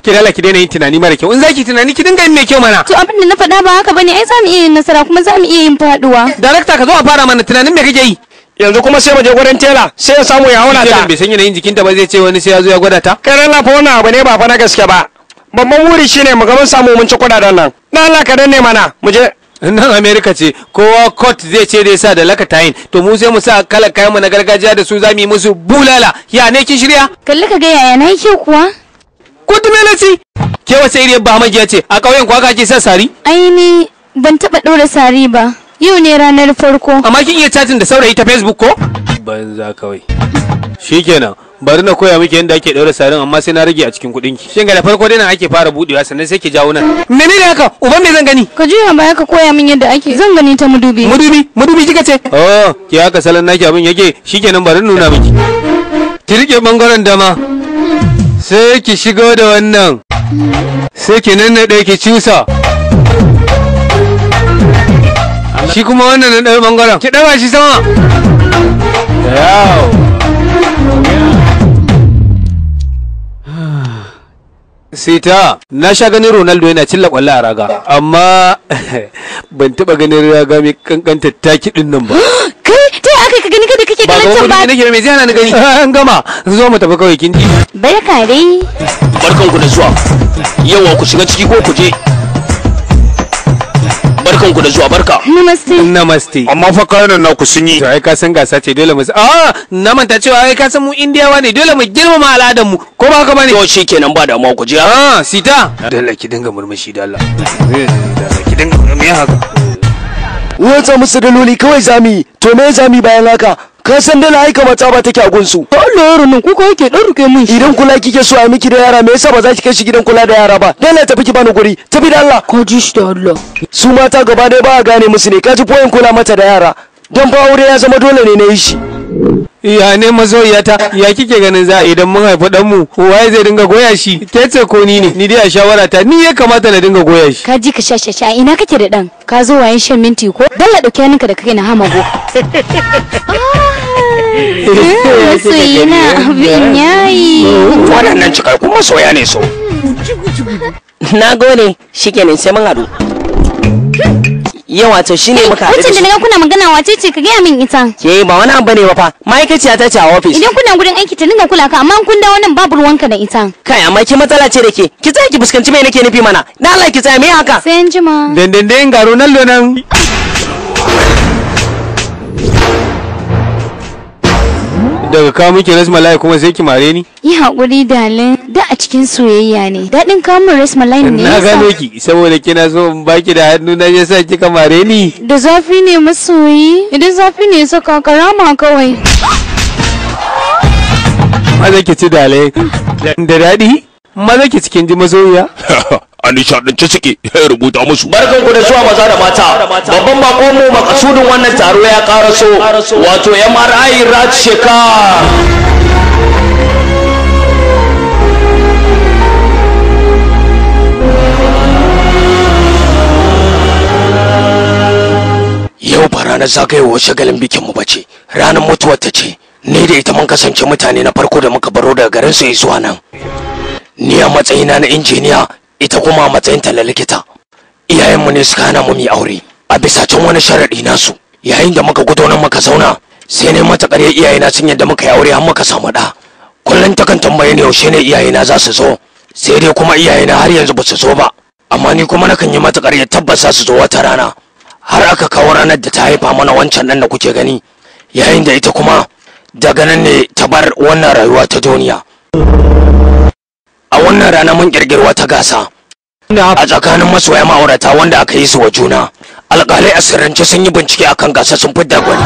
Ki lala ki daina yin tunani mara kyau. In za ki tunani ki dinga yin mai kyau mana. To abin da na faɗa ba haka bane, ai za mu iya yin nasara kuma za mu iya yin faɗuwa. Darakta ka zo a fara mana tunanin me kake yi? Yanzu kuma sai mu je gurin tela, sai ya samu ya auna ta. Telan bai san yanayin jikinta ba zai ce wani sai ya zo ya gwada ta. Kai lala fa wannan abu ne ba fa na gaske ba. Babban wuri shine mu ga mun samu mun ci kuɗaɗen nan. Na Allah ka danne mana, mu je. Nan America ce kowa coat zai ce zai sa da lakatayin to mu sai mu sa kalar kayan mu na gargajiya da su za mu yi musu bulala. Ya ne kin shirya? Kalli ka ga yaya na yi kyau kuwa? Kudumelasi. Ke wace iriyar ba magiya ce a ƙauyen kwa ake sa sari? Ai ni ban taɓa ɗora sari ba. Yau ne ranar farko. Amma kin iya chatting da saurayi ta Facebook ko? Banza kawai. Shikenan, bari na koya miki yadda ake ɗaura sarin amma sai na rage a cikin kuɗin ki. Shin ga da farko dai nan ake fara budewa sannan sai ki jawo nan. Menene haka? Uban me zan gani? Ka juya baya ka koya min yadda ake. Zan gani ta mudubi. Mudubi, mudubi kika ce? Oh, ki haka salon naki abin yake. Shikenan bari na nuna miki. Ki rike bangaren dama. Sai ki shigo da wannan. Sai ki nannaɗe ki cusa. Shi kuma wannan na ɗaya bangaren. Ki ɗaga shi sama. Yawo. Sita, na sha ganin Ronaldo yana cilla kwallo a raga, amma ban taɓa ganin raga mai kankanta taki ɗin nan ba. Kai, ta yaya aka ka gani kada kake Ba kallon ga can ba? wani nake mai zai hana ni gani. An gama, zo mu tafi kawai kin ji. Barka dai. Barkanku da zuwa. Yawa ku shiga ciki ko ku je. Barkanku da zuwa barka. Namaste. Namaste. Amma fa kayan naku sun yi. To ai ka san gasa ce dole mu na manta cewa ai ka san mu Indiyawa ne dole mu girmama al'adar mu ko ba haka bane? To shikenan ba damuwa ku je. Ah, Sita. Dole ki dinga murmushi da Allah. Ki dinga murmushi haka. Watsa musu daloli kawai zami to me zami bayan haka? Ka san dala ai kamar tsaba take a gunsu. Allah yaron nan kuka yake dan rike min shi. Idan kula kike so a miki da yara me yasa ba za ki kai shi gidan kula da yara ba? Dala tafi ki bani guri, tafi da Allah. Ka ji shi da Allah. Su mata gaba ɗaya ba a gane musu ne, ka ji foyin kula mata da yara. Don fa aure ya zama dole ne na yi shi. Ya ne masoyiyata ya kike ganin za a idan mun haifi dan mu waye zai dinga goya shi ke ce ko ni ne ni dai a shawara ta ni ya kamata na dinga goya shi. Ka ji ka sha sha ina kake da dan? Ka zo wayan shan minti ko? Dalla dauke hannunka da kai na hamago. Masoyina abin yayi. Waɗannan cikakkun masoya ne so. Na gode, shikenan sai mun haɗu. Yawa to shine muka haɗu da Wacce da su. naga kuna magana wace ce ka gaya min ita. Ke ba wani abu bane ba fa, ma'aikaciya ta ce a ofis. Idan kuna gurin aiki ta dinga kula ka amma in kun dawo nan babu ruwanka da ita. Kai amma ki matsala ce da ke, ki tsaya ki fuskanci me nake nufi mana. Na Allah ki tsaya me haka? Sai an jima. Dindindin ga Ronaldo nan. Daga kawo miki rasmalai kuma sai ki mare ni. Yi haƙuri dalin da a cikin soyayya ne. Daɗin kamun rasmalai ne Na yasa. gano ki saboda kina so in baki da hannu na yasa kika mare ni. Da zafi ne masoyi. Idan zafi ne ya saka karama kawai. Maza ki ci dale da daɗi, maza ki cikin ji masoyiya. A nishaɗance suke, rubuta musu. Barkan ku da zuwa maza da mata. Babban bakon mu makasudin wannan taro ya karaso, wato MRI Raj Shekhar. Yau ba ranar zagayowar shagalin bikinmu ba ce, ranar mutuwar ta ce. Ni da ita mun kasance mutane na farko da muka baro daga garin su zuwa nan. Ni a matsayina na injiniya, ita kuma a matsayinta na likita. Iyayenmu ne suka hana mu mu aure a bisa can wani sharaɗi nasu. Yayin da muka gudo nan muka zauna, sai ne mata ƙarya iyayena sun yadda muka yi aure har muka samu ɗa. Kullum takan tambaye ni yaushe ne iyayena za su zo, sai dai kuma iyayena har yanzu ba su zo ba. Amma ni kuma nakan yi mata ƙarya tabbas za su zo wata rana. Har aka kawo ranar da ta haifa mana wancan ɗan da kuke gani, yayin da ita kuma daga nan ne ta bar wannan rayuwa ta duniya. A wannan rana mun ƙirƙiri wata gasa a tsakanin masoya ma'aurata wanda aka yi su wa juna. Alƙalai a sirrance sun yi bincike akan gasa sun fidda gwani.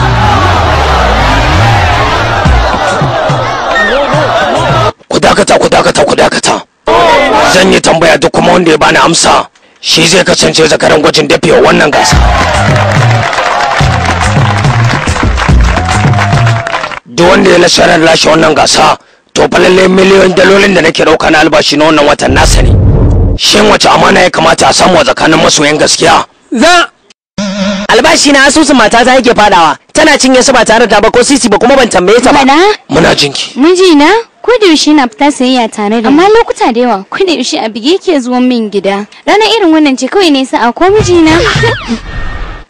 Ku dakata, ku dakata, ku dakata. Zan yi tambaya, duk kuma wanda ya bani amsa shi zai kasance zakaran gwajin dafewa wannan gasa. Duk wanda ya nasarar lashe wannan gasa, to fa lallai miliyoyin dalolin da nake ɗauka na albashi na wannan watan nasa ne. Shin wace amana ya kamata a samu a tsakanin masoyan gaskiya? Za Albashi na asusun matata yake fadawa, tana cinye su ba tare da ba ko sisi ba, kuma ban tambaye ta ba. Mana? Muna jinki. Mijina ko da yaushe na fita sayayya tare da amma lokuta da yawa ko da yaushe a bige yake zuwan min gida. Ranar irin wannan ce kawai ne sa'a ko mijina.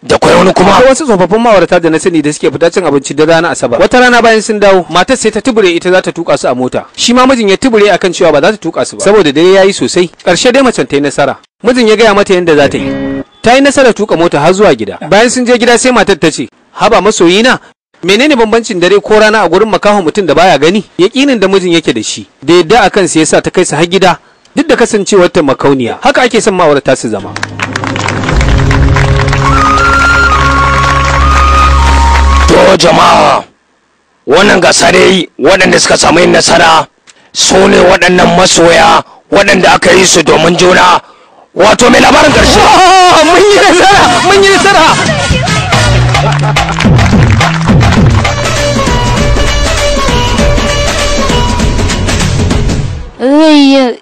Da kwai wani kuma. Akwai wasu tsofaffin ma'aurata da na sani da suke fita cin abinci da rana Asabar. Wata rana bayan sun dawo, matar sai ta tubure ita za ta tuka su a mota. Shi ma mijin ya tubure akan cewa ba za ta tuka su ba, saboda dare yayi sosai. Karshe dai macen ta yi nasara. Mijin ya gaya mata yadda za ta yi. Ta yi nasarar tuka mota har zuwa gida. Bayan sun je gida sai matar ta ce, "Haba masoyina, menene bambancin dare ko rana a gurin makaho mutum da baya gani?" Yakinin da mijin yake da shi, da yadda akan sa yasa ta kai su har gida, duk da kasancewar ta makauniya. Haka ake son ma'aurata su zama. To jama'a, wannan gasa dai waɗanda suka samu yin nasara su ne waɗannan masoya waɗanda aka yi su domin juna, wato mai labarin ƙarshe. Mun yi nasara, mun yi nasara.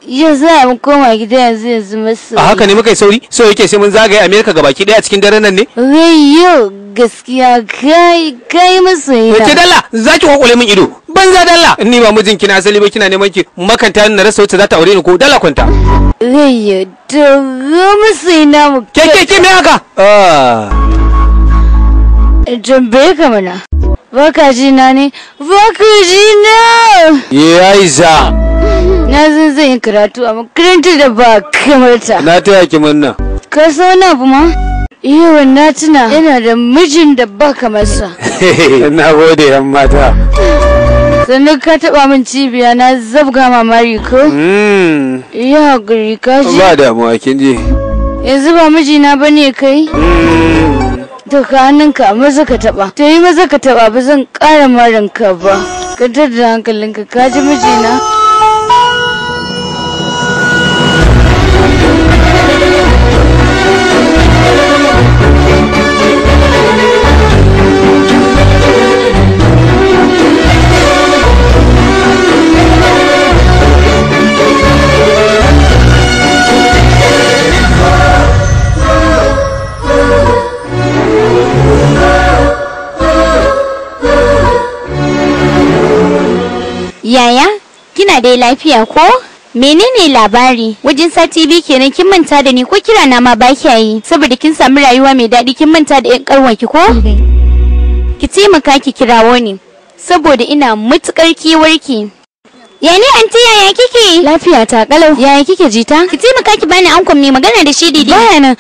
Yau za mu koma gida yanzu yanzu masoyi. A haka ne muka yi sauri, so yake sai mun zagaye Amerika gabaki ɗaya a cikin daren nan ne? Yau gaskiya kai kai masoyi Ke dalla, za ki kwakwale min ido. Banza dalla. Ni ba mijinki na asali ba, kina neman ki makanta na rasa wacce za ta aure ni ko dalla kwanta. Yau to masoyi na mu. Ke ke ke me haka? Ah. Tambaye ka mana. Baka ji na ne? Baka ji na? Yaiza. Na san zan yi karatu a makarantar da ba kamar ta. Na taya ki murna. Ka san wani abu ma? Yau na tuna yana da mijin da ba kamar sa. Na gode yan mata. Sannan ka taba min cibiya na zabga mamari ko? Ya hakuri ka ji. Ba damuwa kin ji. Yanzu ba mijina bane kai? To ka hannunka maza ka taba. To yi maza ka taba, ba zan ƙara marinka ba. Ka da hankalinka ka ji mijina. Yaya, kina dai lafiya ko? Menene labari? Wajen sati biyu kenan kin manta da ni ko kira na ma ba kya yi saboda kin samu rayuwa mai daɗi, kin manta da ƴan ƙarwanki ko? Ki taimaka ki kirawo ni saboda ina matukar kewarki. Ya ne anti, yaya kike? Lafiya ta kalau. Yaya kike jita? Ki taimaka ki bani ankon mai magana da shi didi. Baya nan.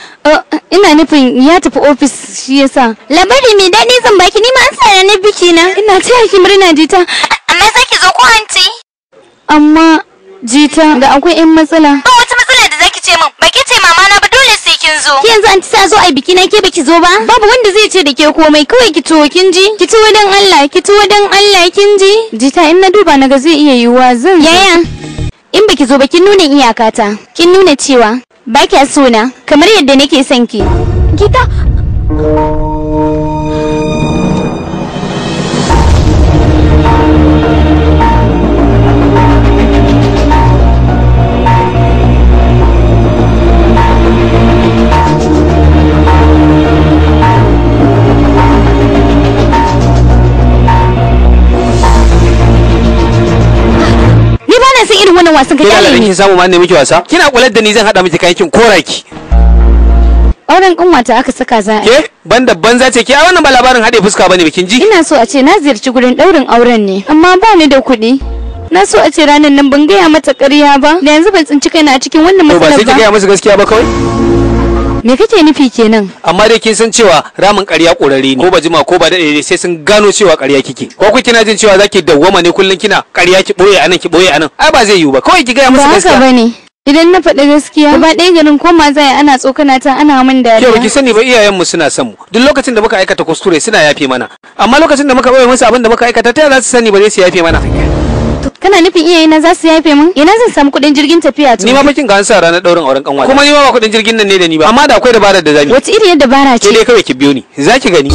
Ina nufin ya tafi ofis shi yasa. Labari mai daɗi zan baki, ni ma an sa ranar biki na. Ina taya ki murna jita. Amma za ki zo ko anti? Amma jita da akwai 'yan matsala. Ba wata matsala da zaki ce min, ba ki ce mama na ba, dole sai kin zo. Ke yanzu anti sai a zo ai biki na ke baki zo ba? Babu wanda zai ce da ke komai, kawai ki tuwo kin ji? Ki tuwo dan Allah, ki tuwo dan Allah kin ji? Jita in na duba naga zai iya yiwuwa zan. Yaya, in baki zo ba kin nuna iyakata. Kin nuna cewa ba kya so na kamar yadda nake son ki. Gita. Wannan wasan ka kyale ni. Kin samu ma ne miki wasa? Kina kular da ni zan hada miki kayan kin koraki. Auren kanwata aka saka za a. Ke banda banza ce ke, a wannan ba labarin hade fuska bane bikin ji. Ina so a ce na ziyarci gurin daurin auren ne, amma ba ni da kuɗi. Na so a ce ranar nan ban gaya mata ƙarya ba, da yanzu ban tsinci kaina a cikin wannan matsalar ba. Ba sai ki gaya musu gaskiya ba kawai? Me kake nufi kenan? Amma dai kin san cewa ramin ƙarya ƙorare ne, ko ba jima ko ba daɗe ne sai sun gano cewa ƙarya kike. Ko ku kina jin cewa zaki dawwama ne kullun kina ƙarya ki boye anan ki boye anan. Ai ba zai yiwu ba. Kawai ki gaya musu gaskiya. Ba haka bane. Idan na faɗi gaskiya, gaba ɗaya garin koma zai ana tsokana ta ana min dariya. Ke baki sani ba iyayenmu suna son mu. Duk lokacin da muka aikata kuskure suna yafe mana. Amma lokacin da muka boye musu abin da muka aikata ta za su sani ba zai su yafe mana. Kana nufin iyayena za su yafe min? Ina zan samu kuɗin jirgin tafiya to? Ni ma bakin ga an sa ranar ɗaurin auren kanwa. Kuma ni ma ba kuɗin jirgin nan ne da ni ba. Amma da akwai dabarar da zamu. Wace iriyar dabara ce? Ke dai kawai ki biyo ni. Za ki gani.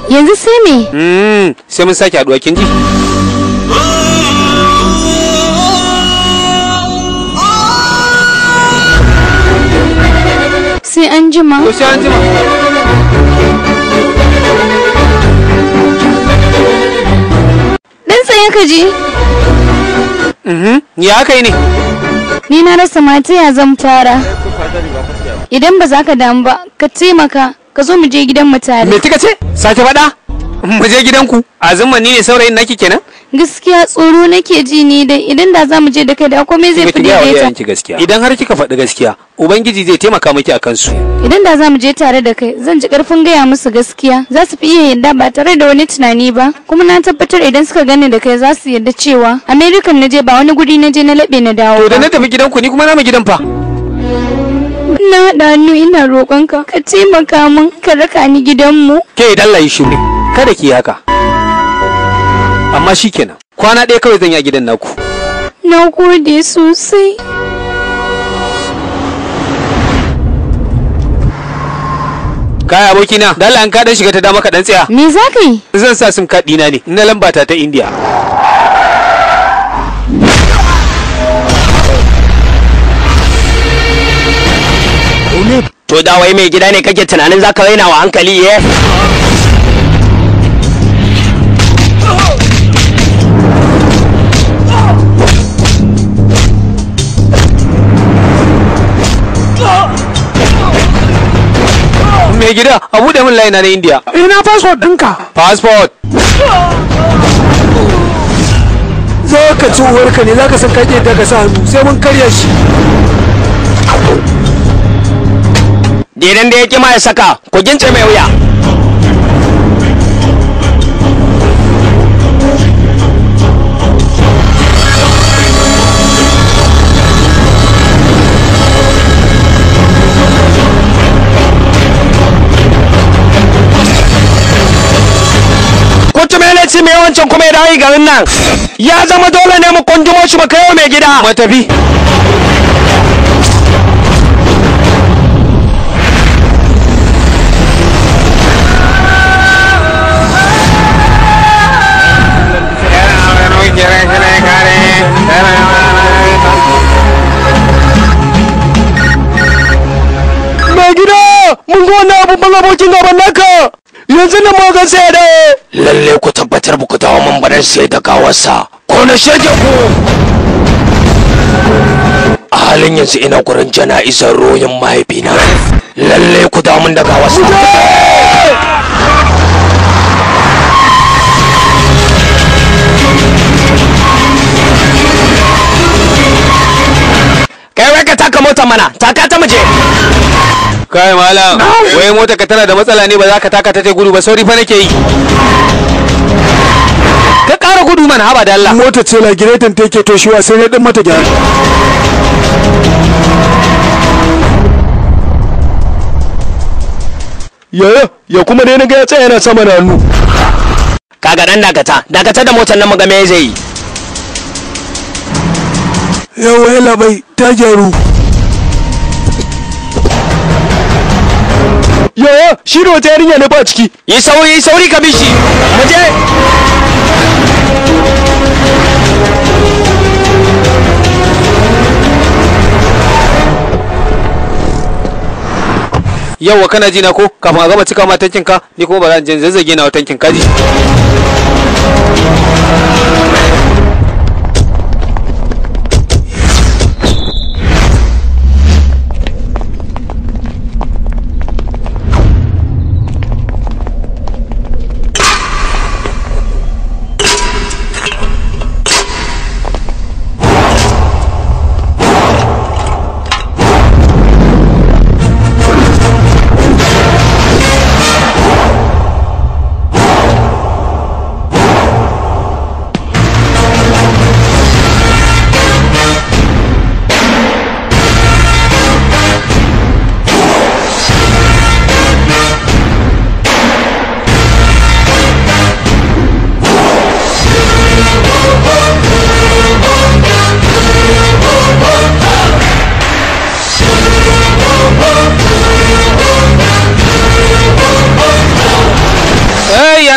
Yanzu sai me? Sai mun sake haɗuwa kin ji? Sai an jima. To sai an jima. Dan tsaye ka ji. Ya aka yi ne? Ni na rasa mata ya zan fara. Idan ba za ka damu ba, ka taimaka, ka zo mu je gidan mu tare. Me kika ce? Sake faɗa? Mu je gidanku? Azumma ni ne saurayin naki kenan? Gaskiya tsoro nake ji ni dai, idan da za mu je da kai da komai zai fi daidaita. Gaskiya. Idan har kika faɗi gaskiya, Ubangiji zai taimaka miki a kansu. Idan da za mu je tare da kai, zan ji karfin gaya musu gaskiya. Za su fi iya yadda ba tare da wani tunani ba. Kuma na tabbatar idan suka gani da kai za su yadda cewa American na je ba wani guri na je na laɓe na dawo. To da na tafi gidanku ni kuma na mu gidan fa. Na haɗa hannu ina roƙonka ka taimaka min ka raka ni gidanmu. Ke idan Allah yi shiru, kada ki yi haka. Amma shikenan, kwana ɗaya kawai zan yi a gidan naku. Na gode sosai. Kai abokina, dalla an ka dan shiga ta dama ka dan tsaya. Me za ka yi? Zan sa sim card ɗina ne, na lamba ta ta India. To da wai mai gida ne kake tunanin zaka raina wa hankali ye? Mai gida, a buɗe min layina na India. Ina passport ɗinka. Passport. Za ka ci uwarka ne, za ka san kake daga sa hannu, sai mun karya shi. Didan da ya ƙi ma ya saka, ku gince mai wuya. Kutu mai yawancin kuma ya dawo garin nan. Ya zama dole ne mu kundumo shi mu kai wa mai gida. Matafi. Mai gida, mun ga wannan abun abokin gaban naka. Yanzu nan mu ga sai da. Lalle ku tabbatar ba ku dawo mun barar sai da gawarsa. Ko na shege ku. A halin yanzu ina gurin jana'izar royin mahaifina. Lalle ku dawo mun da gawarsa. Kai wai ka taka motar mana, taka ta muje. Kai malam. Wai mota ka tana da matsala ne ba za ka taka ta gudu ba, sauri fa nake yi. Ka ƙara gudu mana, haba da Allah. Mota ce lagiretan ta yake toshewa sai na din mata gyara. Yaya, ya kuma dai na ga ya tsaya yana sama da hannu. Kaga dan dakata, dakata da motar nan mu ga me zai yi. Yawa yalla bai, ta gyaru. Yaya, shi da wata yarinya ne ba ciki. Yi sauri, yi sauri ka bi shi. Mu je. Yawwa kana ji na ko kafin a gama cika ma tankin ka, ni kuma ba zan je zazzage na tankin ka ji.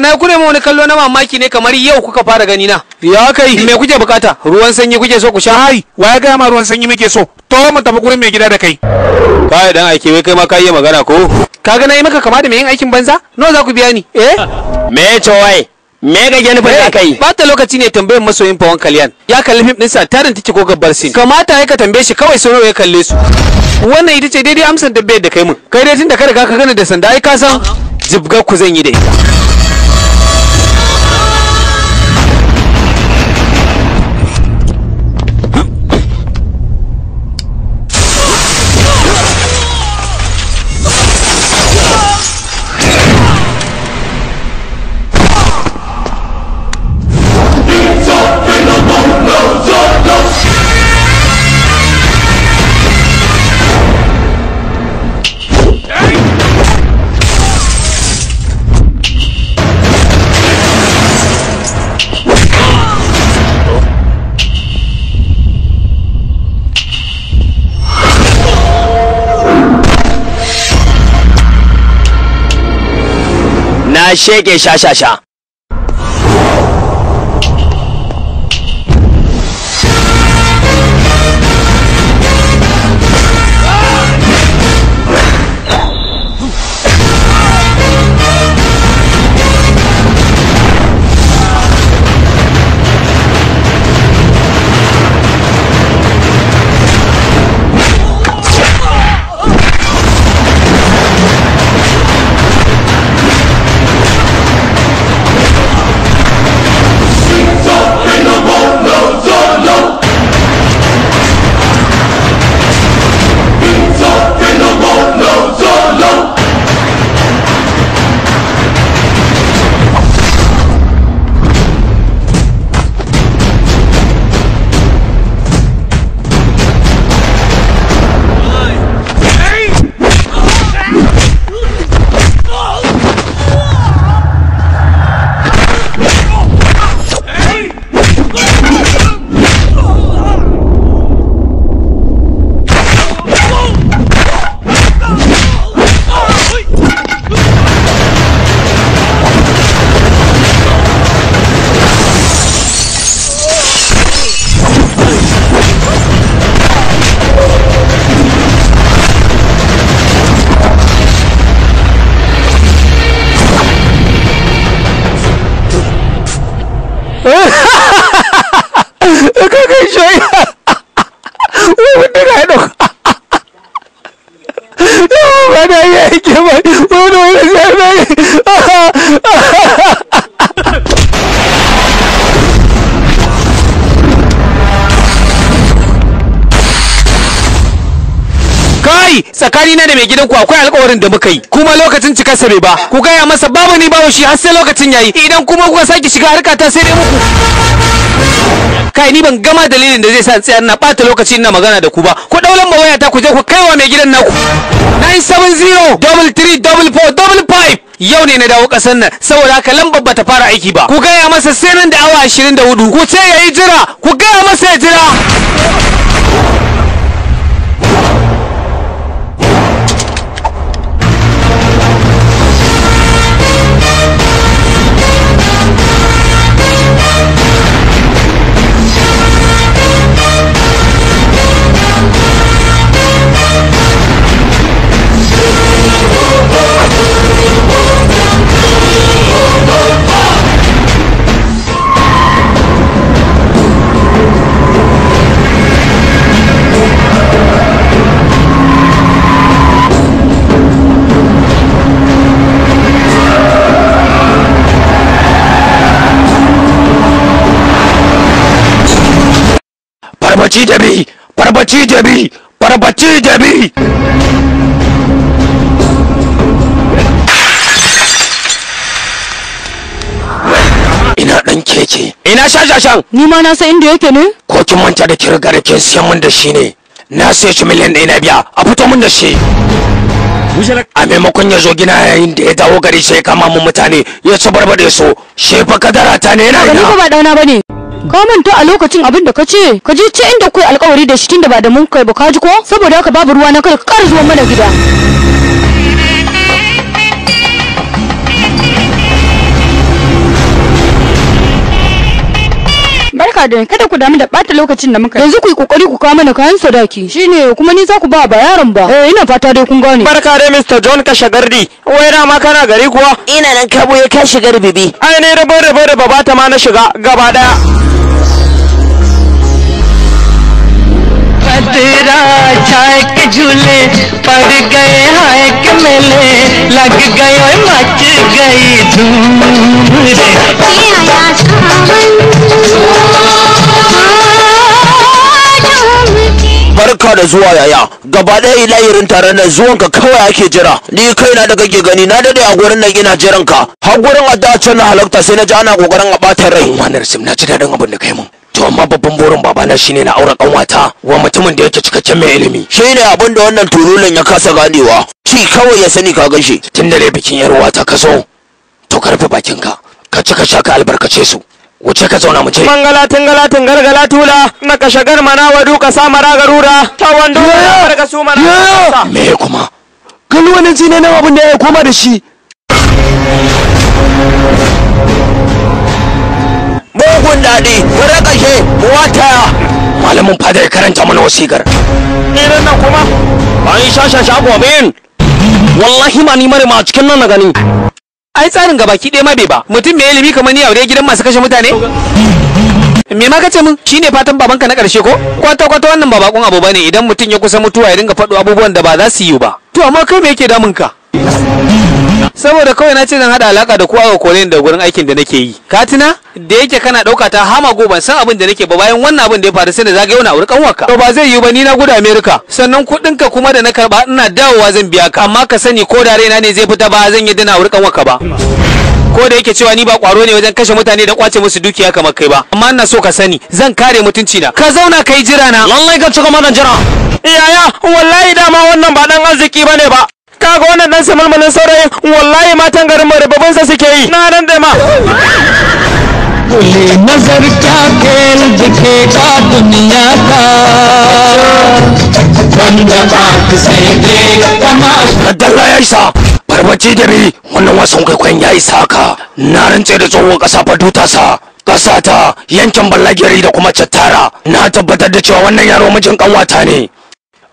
Na ku nemi wani kallo na mamaki ne kamar yau kuka fara gani na. Ya kai me kuke bukata? Ruwan sanyi kuke so ku sha? Ai, wa ya gaya ma ruwan sanyi muke so? To mu tafi gurin mai gida da kai. Kai dan aike wai kai ma ka iya magana ko? Kaga na yi maka kama da mai yin aikin banza? Nawa za ku biya ni? Eh? Me to wai? Me ga gani fa kai? Bata lokaci ne tambayar masoyin Pawan Kalyan. Ya kalli fim ɗinsa tarin tiki ko gabbar sin. Kamata ya ka tambaye shi kawai sau nawa ya kalle su. Wannan ita ce daidai amsar tambayar da kai mun. Kai dai tunda ka riga ka gani da sanda ai ka san jibgar ku zan yi da ita. Na sheke sha-sha-sha. Tsakanina da mai gidanku akwai alƙawarin da muka yi, kuma lokacin cikarsa bai ba. Ku gaya masa babu ni babu shi har sai lokacin yayi. Idan kuma kuka sake shiga harka ta sai dai muku. Kai, ni ban gama dalilin da zai sa in tsaya ina ɓata lokaci ina magana da ku ba. Ku ɗau lambar waya ta ku je ku kaiwa mai gidan naku. 970 33 44 55. Yau ne na dawo ƙasar nan, saboda haka lambar bata fara aiki ba. Ku gaya masa sai nan da awa 24. Ku ce yayi jira, ku gaya masa ya jira. Farbaci Devi, Farbaci Devi, Farbaci Devi. Ina ɗan keke, ina shashashan. Ni ma na san inda yake ne? Ko kin manta da kin riga da kin siyan mun da shi ne? Na siya shi miliyan 1 na biya, a fito mun da shi. A maimakon ya zo gina yayin da ya dawo gari sai ya kama mun mutane ya ci barbade su. Shi fa kadara ta ne yana Ni ina. fa ba ɗana bane. Ka manta a lokacin abin da ka ce, ka je ce inda kai alkawari da shi tunda ba da mun kai ba, ka ji ko? Saboda haka babu ruwa na, kada ka ƙara zuwa mana gida. Barka da, kada ku damu da ɓata lokacin da muka yi. Yanzu ku yi kokari ku kawo mana kayan sadaki. Shine kuma ni za ku ba ba yaron ba. Eh, ina fata dai kun gane. Barka dai Mr. John Kashagardi. Wai dama kana gari kuwa? Ina nan kabo ya kashi garbibi. Ai ne rabo rabo rabo ba ta ma na shiga gaba daya. बदरा छाए के झूले पड़ गए हाय के मेले लग गए ओए मच गई धूम रे। Barka da zuwa yaya, gaba ɗaya layirin taron nan zuwanka kawai ake jira. Ni kaina da kake gani na dade a gurin nan ina jiran ka. Har gurin addu'a can na halarta sai na ji ana kokarin a ɓata rai. Wannan sim na ji daɗin abin da kai mun. To amma babban burin babana shine na aure kanwata wa mutumin da yake cikakken mai ilimi. Shine abin da wannan turulin ya kasa ganewa. Ci kawai ya sani ka gaishe. Tun da dai bikin yar uwata ka zo, to ka rufe bakinka, ka ci ka sha ka albarkace su. Wuce ka zauna mu je. Mangala tingala tingalgala tula na kashagar mana wadu ka sa mara garura ta wando ya barka su mana. Me kuma? Kalli wannan zine nan abin da ya koma da shi. Mugun daɗi, wani ƙashe, wata. Malamin fada ya karanta mana wasiƙar. Irin nan kuma? An sha gobe. Wallahi ma ni mare ma a cikin nan na gani. Ai tsarin gabaki ɗaya ma bai ba. Mutum mai ilimi kamar ni aure gidan masu kashe mutane? Me ma kace min? Shine fatan babanka na ƙarshe ko? Kwata kwata wannan ba bakon abu bane idan mutum ya kusa mutuwa ya dinga faɗo abubuwan da ba za su yi ba. To amma kai me yake damun ka? Saboda kawai na ce zan hada alaka da ku aka kore ni da gurin aikin da nake yi. Ka tuna? Da yake kana ɗauka ta hama go, ban san abin da nake ba, bayan wannan abin da ya faru sai da zagayo na auri kanwarka. To ba zai yiwu ba, ni na gudu America. Sannan kuɗin ka kuma da na karba ina dawowa zan biya ka. Amma ka sani ko da raina ne zai fita ba zan yi dana auri kanwarka ba. Ko da yake cewa ni ba kwaro ne wajen kashe mutane da kwace musu dukiya kamar kai ba, amma ina so ka sani zan kare mutunci na. Ka zauna kai jira na. Lallai ka cika mana jira. Yaya, wallahi dama wannan ba dan arziki bane ba. Kaga wannan dan samalmalin saurayin, wallahi matan garin mu rububin sa suke yi. Na nan da ma. बोले नजर क्या खेल दिखेगा दुनिया का, बंद आंख से देख तमाशा। Dalla ya isa. Barbaci da bi wannan wasan kwaikwayon ya isa haka. Na rantse da tsohuwar ƙasa fa duta sa. Ƙasa ta yankin Ballagiri da kuma Cattara. Na tabbatar da cewa wannan yaro mijin ƙanwata ne.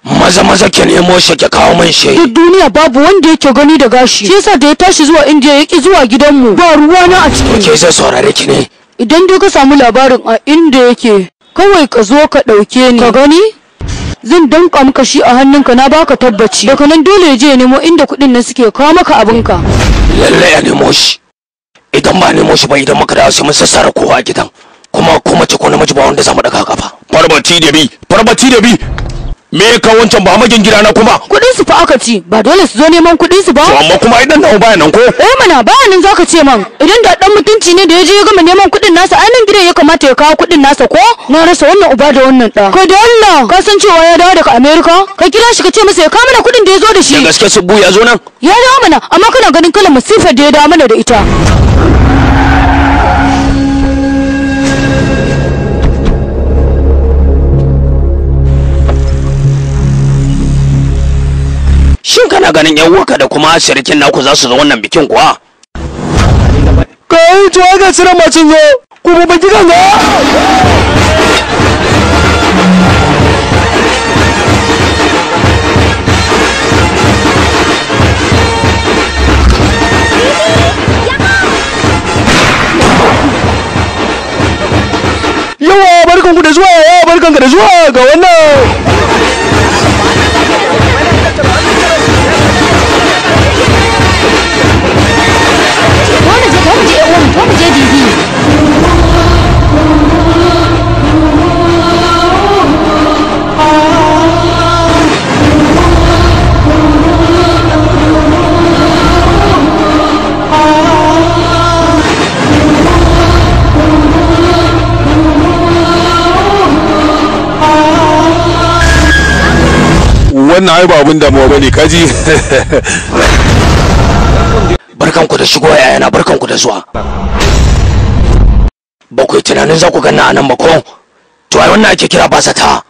Maza maza ki nemo shi ki kawo min shi. Duk duniya babu wanda yake gani da gashi. Shi yasa da ya tashi zuwa India ya ki zuwa gidanmu. Ba ruwa na a ciki. Ke zai saurare ki ne. Idan dai ka samu labarin a inda yake, kawai ka zo ka ɗauke ni. Ka gani? Zan danka maka shi a hannunka, na baka tabbaci. Daga nan dole ya je ya nemo inda kuɗin nan suke, kawo maka abinka. Lallai a nemo shi. Idan ba nemo shi ba, idan muka dawo sai mun sassara kowa a gidan. Kuma ko mace ko namiji ba wanda za mu ɗaga kafa. Farbaci da bi, farbaci da bi. Me ya kawo wancan ba magin gida na kuma? Kuɗin su fa aka ci, ba dole su zo neman kuɗin su ba. To amma kuma idan nawa baya nan ko? Eh mana baya nan zaka ce man. Idan da dan mutunci ne da ya je ya gama neman kuɗin nasa, ai nan gidan ya kamata ya kawo kuɗin nasa ko? Na rasa wannan uba da wannan ɗa. Ka da Allah, ka san cewa ya dawo daga America? Ka kira shi ka ce masa ya kawo mana kuɗin da ya zo da shi. Da gaske Subbu ya zo nan? Ya dawo mana, amma kana ganin kalan masifar da ya dawo mana da ita. Shin kana ganin yan uwarka da kuma sirikin naku za su zo wannan bikin kuwa? Kai to ga siran macin zo, kuma ba gidan ga. Yawa barkanku da zuwa, yawa barkanku da zuwa ga wannan. Wannan ai ba abin damuwa bane kaji. Barkanku da shigowa yayana, barkanku da zuwa. Ba ku yi tunanin za ku ganna a nan ba ko? To ai wannan ake kira basata.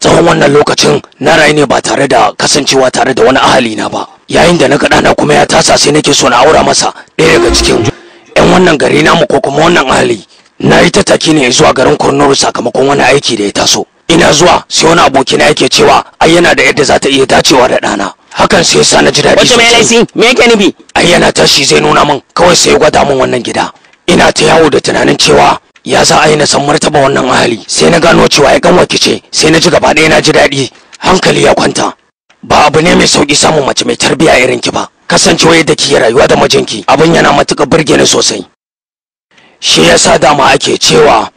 Tsawon wannan lokacin na rayu ne ba tare da kasancewa tare da wani ahali na ba. Yayin da na ga ɗana kuma ya tasa sai nake so na aura masa ɗaya daga cikin 'yan wannan gari namu ko kuma wannan ahali. Na yi tattaki ne zuwa garin Kurnoru sakamakon wani aiki da ya taso. Ina zuwa sai wani abokina yake cewa ai yana da yadda za ta iya dacewa da ɗana. Hakan sai yasa na ji daɗi Wace mai sosai. laifi? Me yake nufi? Ai yana tashi zai nuna min, kawai sai ya gwada min wannan gida. Ina ta yawo da tunanin cewa ya za a yi na san martaba wannan ahali. Sai na gano cewa ya kanwa kice, sai na ji gaba ɗaya na ji daɗi. Hankali ya kwanta. Ba abu ne mai sauki samun mace mai tarbiya irin ki ba. Kasancewa yadda kike rayuwa da mijinki, abin yana matuƙar burge ni sosai. Shi yasa dama ake cewa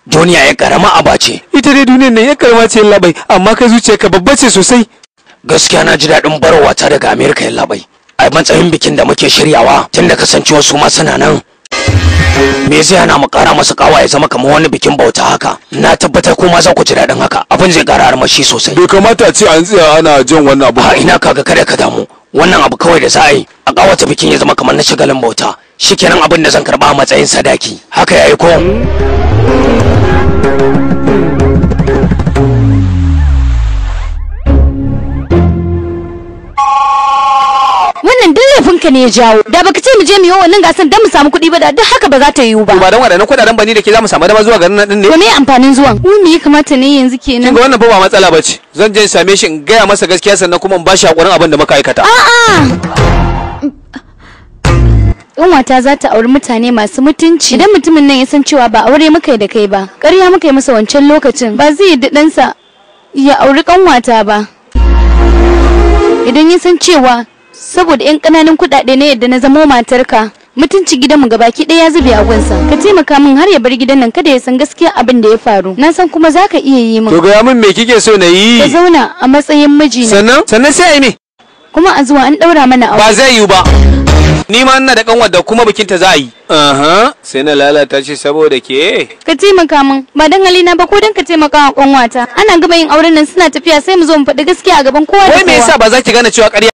duniya ya karama aba ce. Ita dai duniyar nan ya karama ce labai, amma kai zuciyarka babba ce sosai. Gaskiya na ji daɗin barowa ta daga Amerika ya labai. A matsayin bikin da muke shiryawa tun da kasancewa su ma suna nan. Me zai hana mu ƙara masa ƙawa ya zama kamar wani bikin bauta haka? Na tabbatar ko ma za ku ji daɗin haka. Abin zai ƙara armashi sosai. Bai kamata a ce an tsaya ana jin wannan abu. A ina kaga kada ka damu. Wannan abu kawai da za a yi a ƙawata bikin ya zama kamar na shagalin bauta. Shikenan abin da zan karɓa a matsayin sadaki. Haka yayi ko? Wannan duk laifinka ne ya jawo. Da baka ce mu je mu yi wannan gasan dan mu samu kuɗi ba da duk haka ba za ta yiwu ba. Ba dan waɗannan kuɗaɗen ba ni da ke za mu samu dama zuwa garin nan din ne. To me amfanin zuwan? Mu me ya kamata ne yanzu kenan? Kin ga wannan fa ba matsala bace. Zan je in same shi in gaya masa gaskiya sannan kuma in bashi hakurin abin da muka aikata. A'a. Ƙanwata za ta auri mutane masu mutunci. Idan mutumin nan ya san cewa ba aure muka yi da kai ba, ƙarya muka yi masa wancan lokacin, ba zai yarda ɗansa ya auri ƙanwata ba. Idan ya san cewa saboda 'yan ƙananan kuɗaɗe na yadda na zamo matarka, mutunci gidanmu gabaki ɗaya ya zube a gunsa. Ka taimaka min har ya bar gidan nan kada ya san gaskiya abin da ya faru. Na san kuma za ka iya yi min. To gaya min me kike so na yi? Ka zauna a matsayin mijina. Sannan sai a yi me? Kuma a zuwa an ɗaura mana aure. Ba zai yiwu ba. Ni ma ina da kanwar da kuma bikinta za a yi. Aha, sai na lalata shi saboda ke. Ka taimaka min ba dan halina ba ko dan ka taimaka wa kanwata. Ana gama yin auren nan suna tafiya sai mu zo mu faɗi gaskiya a gaban kowa da Wai me kowa. yasa ba za ki gane cewa ƙarya